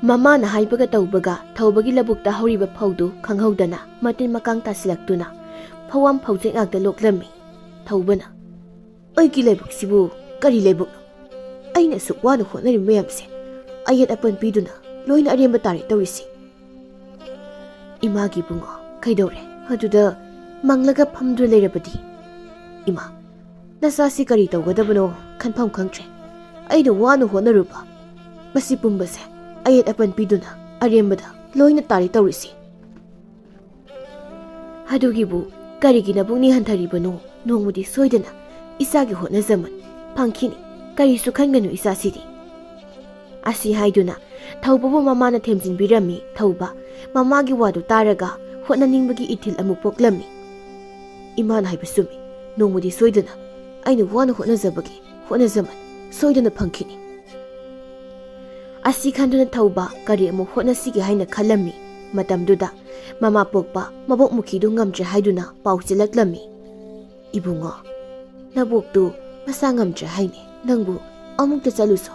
ꯃꯃꯥꯅ ꯍꯥꯏꯕꯒ ꯇꯧꯕꯒ ꯊꯧꯕꯒꯤ ꯂꯧꯕꯨꯛꯇ ꯍꯧꯔꯤꯕ ꯐꯧꯗꯨ ꯈꯪꯍꯧꯗꯅ ꯃꯇꯤꯟ ꯃꯀꯥꯡ ꯇꯥꯁꯤꯜꯂꯛꯇꯨꯅ ꯐꯧꯋꯥꯝ ꯐꯧꯖꯦꯛ ꯉꯥꯛꯇ ꯂꯣꯛꯂꯝꯃꯤ꯫ ꯊꯧꯕꯅ, "ꯑꯩꯒꯤ ꯂꯥꯏꯕꯛꯁꯤꯕꯨ ꯀꯔꯤ ꯂꯥꯏꯕꯛꯅꯣ? ꯑꯩꯅ ꯑꯁꯨꯛ ꯋꯥꯅ ꯍꯣꯠꯅꯔꯤꯕ ꯃꯌꯥꯝꯁꯦ ꯑꯌꯦꯠ ꯑꯄꯟ ꯄꯤꯗꯨꯅ ꯂꯣꯏꯅ ꯑꯔꯦꯝꯕ ꯇꯥꯔꯦ ꯇꯧꯔꯤꯁꯤ꯫" "ꯏꯃꯥꯒꯤ ꯏꯕꯨꯡꯉꯣ, ꯀꯩꯗꯧꯔꯦ? ꯑꯗꯨꯗ ꯃꯪꯂꯒ ꯐꯝꯗꯨꯅ ꯂꯩꯔꯕꯗꯤ?" "ꯏꯃꯥ, ꯅꯆꯥꯁꯤ ꯀꯔꯤ ꯇꯧꯒꯗꯕꯅꯣ ꯈꯟꯐꯝ ꯈꯪꯗ꯭ꯔꯦ꯫ ꯑꯩꯅ ꯋꯥꯅ ꯍꯣꯠꯅꯔꯨꯕ ꯃꯁꯤ ꯄꯨꯝꯕꯁꯦ ꯑꯌꯦꯠ ꯑꯄꯟ ꯄꯤꯗꯨꯅ ꯑꯔꯦꯝꯕꯗ ꯂꯣꯏꯅ ꯇꯥꯔꯦ ꯇꯧꯔꯤꯁꯤ꯫" "ꯑꯗꯨꯒꯤꯕꯨ ꯀꯔꯤꯒꯤ ꯅꯕꯨꯛꯅꯤꯡ ꯍꯟꯊꯔꯤꯕꯅꯣ? ꯅꯣꯡꯃꯗꯤ ꯁꯣꯏꯗꯅ ꯏꯆꯥꯒꯤ ꯍꯣꯠꯅꯖꯃꯟ ꯐꯪꯈꯤꯅꯤ꯫ ꯀꯔꯤꯁꯨ ꯈꯟꯒꯅꯨ ꯏꯆꯥꯁꯤꯗꯤ꯫" ꯑꯁꯤ ꯍꯥꯏꯗꯨꯅ ꯊꯧꯕꯕꯨ ꯃꯃꯥꯅ ꯊꯦꯝꯖꯤꯟꯕꯤꯔꯝꯃꯤ꯫ ꯊꯧꯕ ꯃꯃꯥꯒꯤ ꯋꯥꯗꯨ ꯇꯥꯔꯒ ꯍꯣꯠꯅꯅꯤꯡꯕꯒꯤ ꯏꯊꯤꯜ ꯑꯃꯨꯛ ꯄꯣꯛꯂꯝꯃꯤ꯫ "ꯏꯃꯥꯅ ꯍꯥꯏꯕ ꯆꯨꯝꯃꯤ꯫ ꯅꯣꯡꯃꯗꯤ ꯁꯣꯏꯗꯅ ꯑꯩꯅ ꯋꯥꯅ ꯍꯣꯠꯅꯖꯕꯒꯤ ꯍꯣꯠꯅꯖꯃꯟ ꯁꯣꯏꯗꯅ ꯐꯪꯈꯤꯅꯤ꯫" ꯑꯁꯤ ꯈꯟꯗꯨꯅ ꯊꯧꯕ ꯀꯔꯤ ꯑꯃꯨꯛ ꯍꯣꯠꯅꯁꯤꯒꯦ ꯍꯥꯏꯅ ꯈꯜꯂꯝꯃꯤ꯫ ꯃꯇꯝꯗꯨꯗ ꯃꯃꯥ ꯄꯣꯛꯄ ꯃꯕꯣꯛ ꯃꯨꯈꯤꯗꯨ ꯉꯝꯗ꯭ꯔꯦ ꯍꯥꯏꯗꯨꯅ ꯄꯥꯎ ꯆꯦꯜꯂꯛꯂꯝꯃꯤ꯫ "ꯏꯕꯨꯡꯉꯣ, ꯅꯕꯣꯛꯇꯨ ꯃꯁꯥ ꯉꯝꯗ꯭ꯔꯦ ꯍꯥꯏꯅꯦ꯫ ꯅꯪꯕꯨ ꯑꯃꯨꯛꯇ ꯆꯠꯂꯨꯁꯣ꯫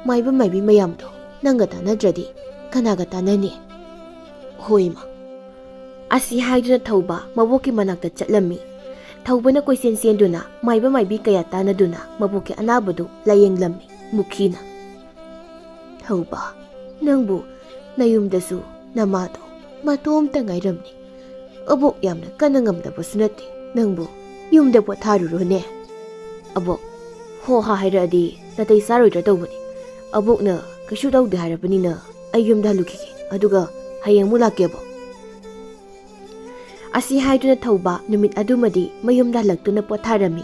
ꯃꯥꯏꯕ ꯃꯥꯏꯕꯤ ꯃꯌꯥꯝꯗꯣ ꯅꯪꯒ ꯇꯥꯟꯅꯗ꯭ꯔꯗꯤ ꯀꯅꯥꯒ ꯇꯥꯟꯅꯅꯤ?" "ꯍꯣꯏ, ꯏꯃꯥ꯫" ꯑꯁꯤ ꯍꯥꯏꯗꯨꯅ ꯊꯧꯕ ꯃꯕꯣꯛꯀꯤ ꯃꯅꯥꯛꯇ ꯆꯠꯂꯝꯃꯤ꯫ ꯊꯧꯕꯅ ꯀꯣꯏꯆꯦꯟ ꯆꯦꯟꯗꯨꯅ ꯃꯥꯏꯕ ꯃꯥꯏꯕꯤ ꯀꯌꯥ ꯇꯥꯟꯅꯗꯨꯅ ꯃꯕꯣꯛꯀꯤ ꯑꯅꯥꯕꯗꯨ ꯂꯥꯌꯦꯡꯂꯝꯃꯤ꯫ ꯃꯨꯈꯤꯅ, "ꯊꯧꯕ, ꯅꯪꯕꯨ ꯅꯌꯨꯝꯗꯁꯨ ꯅꯃꯥꯗꯣ ꯃꯇꯣꯝꯇ ꯉꯥꯏꯔꯝꯅꯤ꯫ ꯑꯕꯣꯛ ꯌꯥꯝꯅ ꯀꯟꯅ ꯉꯝꯗꯕꯁꯨ ꯅꯠꯇꯦ꯫ ꯅꯪꯕꯨ ꯌꯨꯝꯗ ꯄꯣꯊꯥꯔꯨꯔꯣꯅꯦ꯫" "ꯑꯕꯣꯛ, ꯍꯣ ꯍꯥ ꯍꯥꯏꯔꯛꯑꯗꯤ ꯅꯥꯇꯩ ꯆꯥꯔꯣꯏꯗ꯭ꯔꯥ ꯇꯧꯕꯅꯤ꯫ ꯑꯕꯣꯛꯅ ꯀꯩꯁꯨ ꯇꯧꯗꯦ ꯍꯥꯏꯔꯕꯅꯤꯅ ꯑꯩ ꯌꯨꯝꯗ ꯍꯜꯂꯨꯈꯤꯒꯦ꯫ ꯑꯗꯨꯒ ꯍꯌꯦꯡ ꯑꯃꯨꯛ ꯂꯥꯛꯀꯦ, ꯑꯕꯣꯛ꯫" ꯑꯁꯤ ꯍꯥꯏꯗꯨꯅ ꯊꯧꯕ ꯅꯨꯃꯤꯠ ꯑꯗꯨꯃꯗꯤ ꯃꯌꯨꯝꯗ ꯍꯜꯂꯛꯇꯨꯅ ꯄꯣꯊꯥꯔꯝꯃꯤ꯫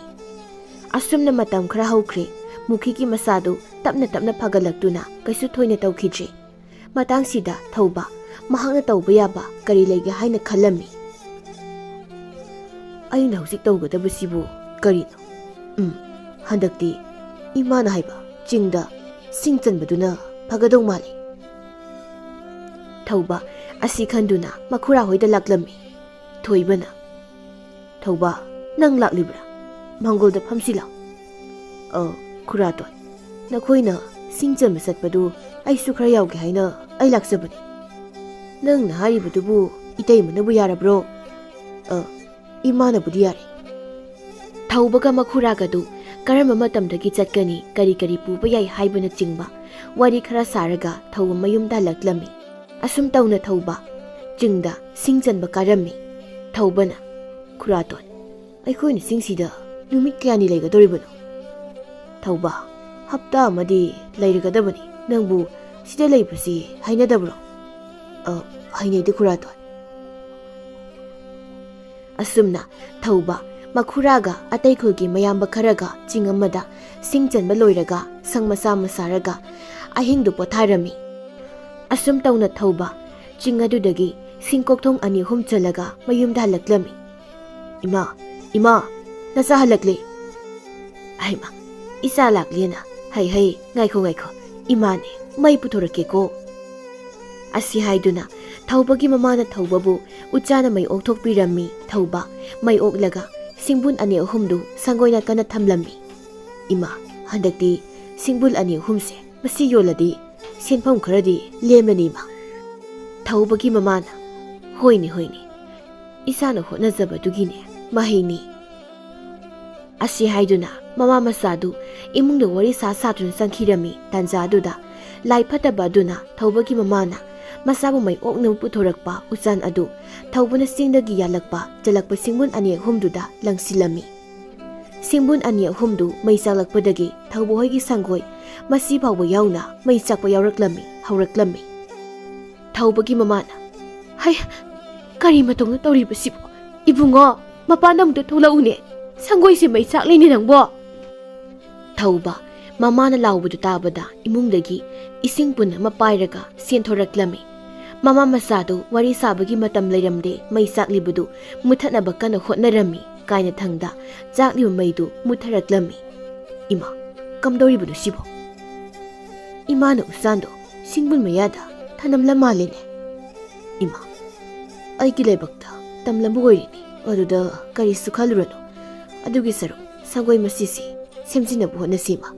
ꯑꯁꯨꯝꯅ ꯃꯇꯝ ꯈꯔ ꯍꯧꯈ꯭ꯔꯦ꯫ ꯃꯨꯈꯤꯒꯤ ꯃꯁꯥꯗꯨ ꯇꯞꯅ ꯇꯞꯅ ꯐꯒꯠꯂꯛꯇꯨꯅ ꯀꯩꯁꯨ ꯊꯣꯏꯅ ꯇꯧꯈꯤꯗ꯭ꯔꯦ꯫ ꯃꯇꯥꯡꯁꯤꯗ ꯊꯧꯕ ꯃꯍꯥꯛꯅ ꯇꯧꯕ ꯌꯥꯕ ꯀꯔꯤ ꯂꯩꯒꯦ ꯍꯥꯏꯅ ꯈꯜꯂꯝꯃꯤ꯫ "ꯑꯩꯅ ꯍꯧꯖꯤꯛ ꯇꯧꯒꯗꯕꯁꯤꯕꯨ ꯀꯔꯤꯅꯣ? ꯎꯝ, ꯍꯟꯗꯛꯇꯤ ꯏꯃꯥꯅ ꯍꯥꯏꯕ ꯆꯤꯡꯗ ꯁꯤꯡ ꯆꯟꯕꯗꯨꯅ ꯐꯒꯗꯧ ꯃꯥꯜꯂꯤ꯫" ꯊꯧꯕ ꯑꯁꯤ ꯈꯟꯗꯨꯅ ꯃꯈꯨꯔꯥ ꯍꯣꯏꯗ ꯂꯥꯛꯂꯝꯃꯤ꯫ ꯊꯣꯏꯕꯅ, "ꯊꯧꯕ, ꯅꯪ ꯂꯥꯛꯂꯤꯕ꯭ꯔꯥ? ꯃꯪꯒꯣꯜꯗ ꯐꯝꯁꯤ ꯂꯥꯎ꯫" "ꯑ, ꯈꯨꯔꯥꯇꯣꯟ, ꯅꯈꯣꯏꯅ ꯁꯤꯡ ꯆꯟꯕ ꯆꯠꯄꯗꯨ ꯑꯩꯁꯨ ꯈꯔ ꯌꯥꯎꯒꯦ ꯍꯥꯏꯅ ꯑꯩ ꯂꯥꯛꯆꯕꯅꯤ꯫ ꯅꯪꯅ ꯍꯥꯏꯔꯤꯕꯗꯨꯕꯨ ꯏꯇꯩꯃꯅꯕꯨ ꯌꯥꯔꯕ꯭ꯔꯣ? ꯑ, ꯏꯃꯥꯅꯕꯨꯗꯤ ꯌꯥꯔꯦ꯫ ꯊꯧꯕꯒ ꯃꯈꯨꯔꯥꯒꯗꯨ ꯀꯔꯝꯕ ꯃꯇꯝꯗꯒꯤ ꯆꯠꯀꯅꯤ, ꯀꯔꯤ ꯀꯔꯤ ꯄꯨꯕ ꯌꯥꯏ ꯍꯥꯏꯕꯅꯆꯤꯡꯕ ꯋꯥꯔꯤ ꯈꯔ ꯁꯥꯔꯒ ꯊꯧꯕ ꯃꯌꯨꯝꯗ ꯍꯜꯂꯛꯂꯝꯃꯤ꯫ ꯑꯁꯨꯝ ꯇꯧꯅ ꯊꯧꯕ ꯆꯤꯡꯗ ꯁꯤꯡ ꯆꯟꯕ ꯀꯥꯔꯝꯃꯤ꯫ ꯊꯧꯕꯅ, "ꯈꯨꯔꯥꯇꯣꯟ, ꯑꯩꯈꯣꯏꯅ ꯆꯤꯡꯁꯤꯗ ꯅꯨꯃꯤꯠ ꯀꯌꯥꯅꯤ ꯂꯩꯒꯗꯧꯔꯤꯕꯅꯣ?" ꯊꯧꯕ, "ꯍꯞꯇꯥ ꯑꯃꯗꯤ ꯂꯩꯔꯒꯗꯕꯅꯤ꯫ ꯅꯪꯕꯨ ꯁꯤꯗ ꯂꯩꯕꯁꯤ ꯍꯩꯅꯗꯕ꯭ꯔꯣ?" "ꯑ, ꯍꯩꯅꯩꯗ ꯈꯨꯔꯥꯇꯣꯟ꯫" ꯑꯁꯨꯝꯅ ꯊꯧꯕ ꯃꯈꯨꯔꯥꯒ ꯑꯇꯩ ꯈꯨꯜꯒꯤ ꯃꯌꯥꯝꯕ ꯈꯔꯒ ꯆꯤꯡ ꯑꯃꯗ ꯁꯤꯡ ꯆꯟꯕ ꯂꯣꯏꯔꯒ ꯁꯪ ꯃꯆꯥ ꯑꯃ ꯁꯥꯔꯒ ꯑꯍꯤꯡꯗꯨ ꯄꯣꯊꯥꯔꯝꯃꯤ꯫ ꯑꯁꯨꯝ ꯇꯧꯅ ꯊꯧꯕ ꯆꯤꯡ ꯑꯗꯨꯗꯒꯤ ꯁꯤꯡ ꯀꯣꯛꯊꯣꯡ ꯑꯅꯤ ꯑꯍꯨꯝ ꯆꯜꯂꯒ ꯃꯌꯨꯝꯗ ꯍꯜꯂꯛꯂꯝꯃꯤ꯫ "ꯏꯃꯥ, ꯏꯃꯥ, ꯅꯆꯥ ꯍꯜꯂꯛꯂꯦ!" "ꯍꯩꯃꯥ, ꯏꯆꯥ ꯂꯥꯛꯂꯦꯅ? ꯍꯩ, ꯍꯩ, ꯉꯥꯏꯈꯣ, ꯉꯥꯏꯈꯣ, ꯏꯃꯥꯅꯦ, ꯃꯩ ꯄꯨꯊꯣꯔꯛꯀꯦꯀꯣ꯫" ꯑꯁꯤ ꯍꯥꯏꯗꯨꯅ ꯊꯧꯕꯒꯤ ꯃꯃꯥꯅ ꯊꯧꯕꯕꯨ ꯎꯆꯥꯅ ꯃꯩ ꯑꯣꯛꯊꯣꯛꯄꯤꯔꯝꯃꯤ꯫ ꯊꯧꯕ ꯃꯩ ꯑꯣꯛꯂꯒ ꯁꯤꯡꯕꯨꯟ ꯑꯅꯤ ꯑꯍꯨꯝꯗꯨ ꯁꯪꯒꯣꯏ ꯅꯥꯀꯟꯗ ꯊꯝꯂꯝꯃꯤ꯫ "ꯏꯃꯥ, ꯍꯟꯗꯛꯇꯤ ꯁꯤꯡꯕꯨꯟ ꯑꯅꯤ ꯑꯍꯨꯝꯁꯦ ꯃꯁꯤ ꯌꯣꯜꯂꯗꯤ ꯁꯦꯟꯐꯝ ꯈꯔꯗꯤ ꯂꯦꯝꯂꯅꯤ, ꯏꯃꯥ꯫" ꯊꯧꯕꯒꯤ ꯃꯃꯥꯅ, "ꯍꯣꯏꯅꯦ, ꯍꯣꯏꯅꯦ, ꯏꯆꯥꯅ ꯍꯣꯠꯅꯖꯕꯗꯨꯒꯤꯅꯦ ꯃꯍꯩꯅꯤ꯫" ꯑꯁꯤ ꯍꯥꯏꯗꯨꯅ ꯃꯃꯥ ꯃꯆꯥꯗꯨ ꯏꯃꯨꯡꯗ ꯋꯥꯔꯤ ꯁꯥ ꯁꯥꯗꯨꯅ ꯆꯪꯈꯤꯔꯝꯃꯤ꯫ ꯇꯥꯟꯖꯥ ꯑꯗꯨꯗ ꯂꯥꯏ ꯐꯠꯇꯕ ꯑꯗꯨꯅ ꯊꯧꯕꯒꯤ ꯃꯃꯥꯅ ꯃꯆꯥꯕꯨ ꯃꯩ ꯑꯣꯛꯅꯕ ꯄꯨꯊꯣꯔꯛꯄ ꯎꯆꯥꯟ ꯑꯗꯨ ꯊꯧꯕꯅ ꯆꯤꯡꯗꯒꯤ ꯌꯥꯜꯂꯛꯄ ꯆꯜꯂꯛꯄ ꯁꯤꯡꯕꯨꯟ ꯑꯅꯤ ꯑꯍꯨꯝꯗꯨꯗ ꯂꯪꯁꯤꯜꯂꯝꯃꯤ꯫ ꯁꯤꯡꯕꯨꯟ ꯑꯅꯤ ꯑꯍꯨꯝꯗꯨ ꯃꯩ ꯆꯥꯛꯂꯛꯄꯗꯒꯤ ꯊꯧꯕ ꯍꯣꯏꯒꯤ ꯁꯪꯒꯣꯏ ꯃꯁꯤ ꯐꯥꯎꯕ ꯌꯥꯎꯅ ꯃꯩ ꯆꯥꯛꯄ ꯌꯥꯎꯔꯛꯂꯝꯃꯤ, ꯍꯧꯔꯛꯂꯝꯃꯤ꯫ ꯊꯧꯕꯒꯤ ꯃꯃꯥꯅ, "ꯍꯩ, ꯀꯔꯤ ꯃꯇꯧꯅꯣ ꯇꯧꯔꯤꯕꯁꯤꯕꯣ? ꯏꯕꯨꯡꯉꯣ, ꯃꯄꯥꯟꯗ ꯑꯃꯨꯛꯇ ꯊꯣꯛꯂꯛꯎꯅꯦ꯫ ꯁꯪꯒꯣꯏꯁꯦ ꯃꯩ ꯆꯥꯛꯂꯤꯅꯦ ꯅꯪꯕꯣ!" ꯊꯧꯕ ꯃꯃꯥꯅ ꯂꯥꯎꯕꯗꯨ ꯇꯥꯕꯗ ꯏꯃꯨꯡꯗꯒꯤ ꯏꯁꯤꯡ ꯄꯨꯟ ꯑꯃ ꯄꯥꯏꯔꯒ ꯆꯦꯟꯊꯣꯔꯛꯂꯝꯃꯤ꯫ ꯃꯃꯥ ꯃꯆꯥꯗꯨ ꯋꯥꯔꯤ ꯁꯥꯕꯒꯤ ꯃꯇꯝ ꯂꯩꯔꯝꯗꯦ, ꯃꯩ ꯆꯥꯛꯂꯤꯕꯗꯨ ꯃꯨꯊꯠꯅꯕ ꯀꯟꯅ ꯍꯣꯠꯅꯔꯝꯃꯤ꯫ ꯀꯥꯏꯅ ꯊꯪꯗ ꯆꯥꯛꯂꯤꯕ ꯃꯩꯗꯨ ꯃꯨꯠꯊꯔꯛꯂꯝꯃꯤ꯫ "ꯏꯃꯥ, ꯀꯝꯗꯧꯔꯤꯕꯅꯣ ꯁꯤꯕꯣ? ꯏꯃꯥꯅ ꯎꯆꯥꯟꯗꯣ ꯁꯤꯡꯕꯨꯟ ꯃꯌꯥꯗ ꯊꯅꯝꯂ ꯃꯥꯜꯂꯦꯅꯦ꯫ ꯏꯃꯥ, ꯑꯩꯒꯤ ꯂꯥꯏꯕꯛꯇ ꯇꯝꯂꯝꯕ ꯑꯣꯏꯔꯤꯅꯤ꯫ ꯑꯗꯨꯗ ꯀꯔꯤꯁꯨ ꯈꯜꯂꯨꯔꯅꯨ꯫ ꯑꯗꯨꯒꯤ ꯁꯔꯨꯛ ꯁꯪꯒꯣꯏ ꯃꯁꯤꯁꯤ ꯁꯦꯝꯖꯤꯟꯅꯕ ꯍꯣꯠꯅꯁꯤ, ꯏꯃꯥ꯫"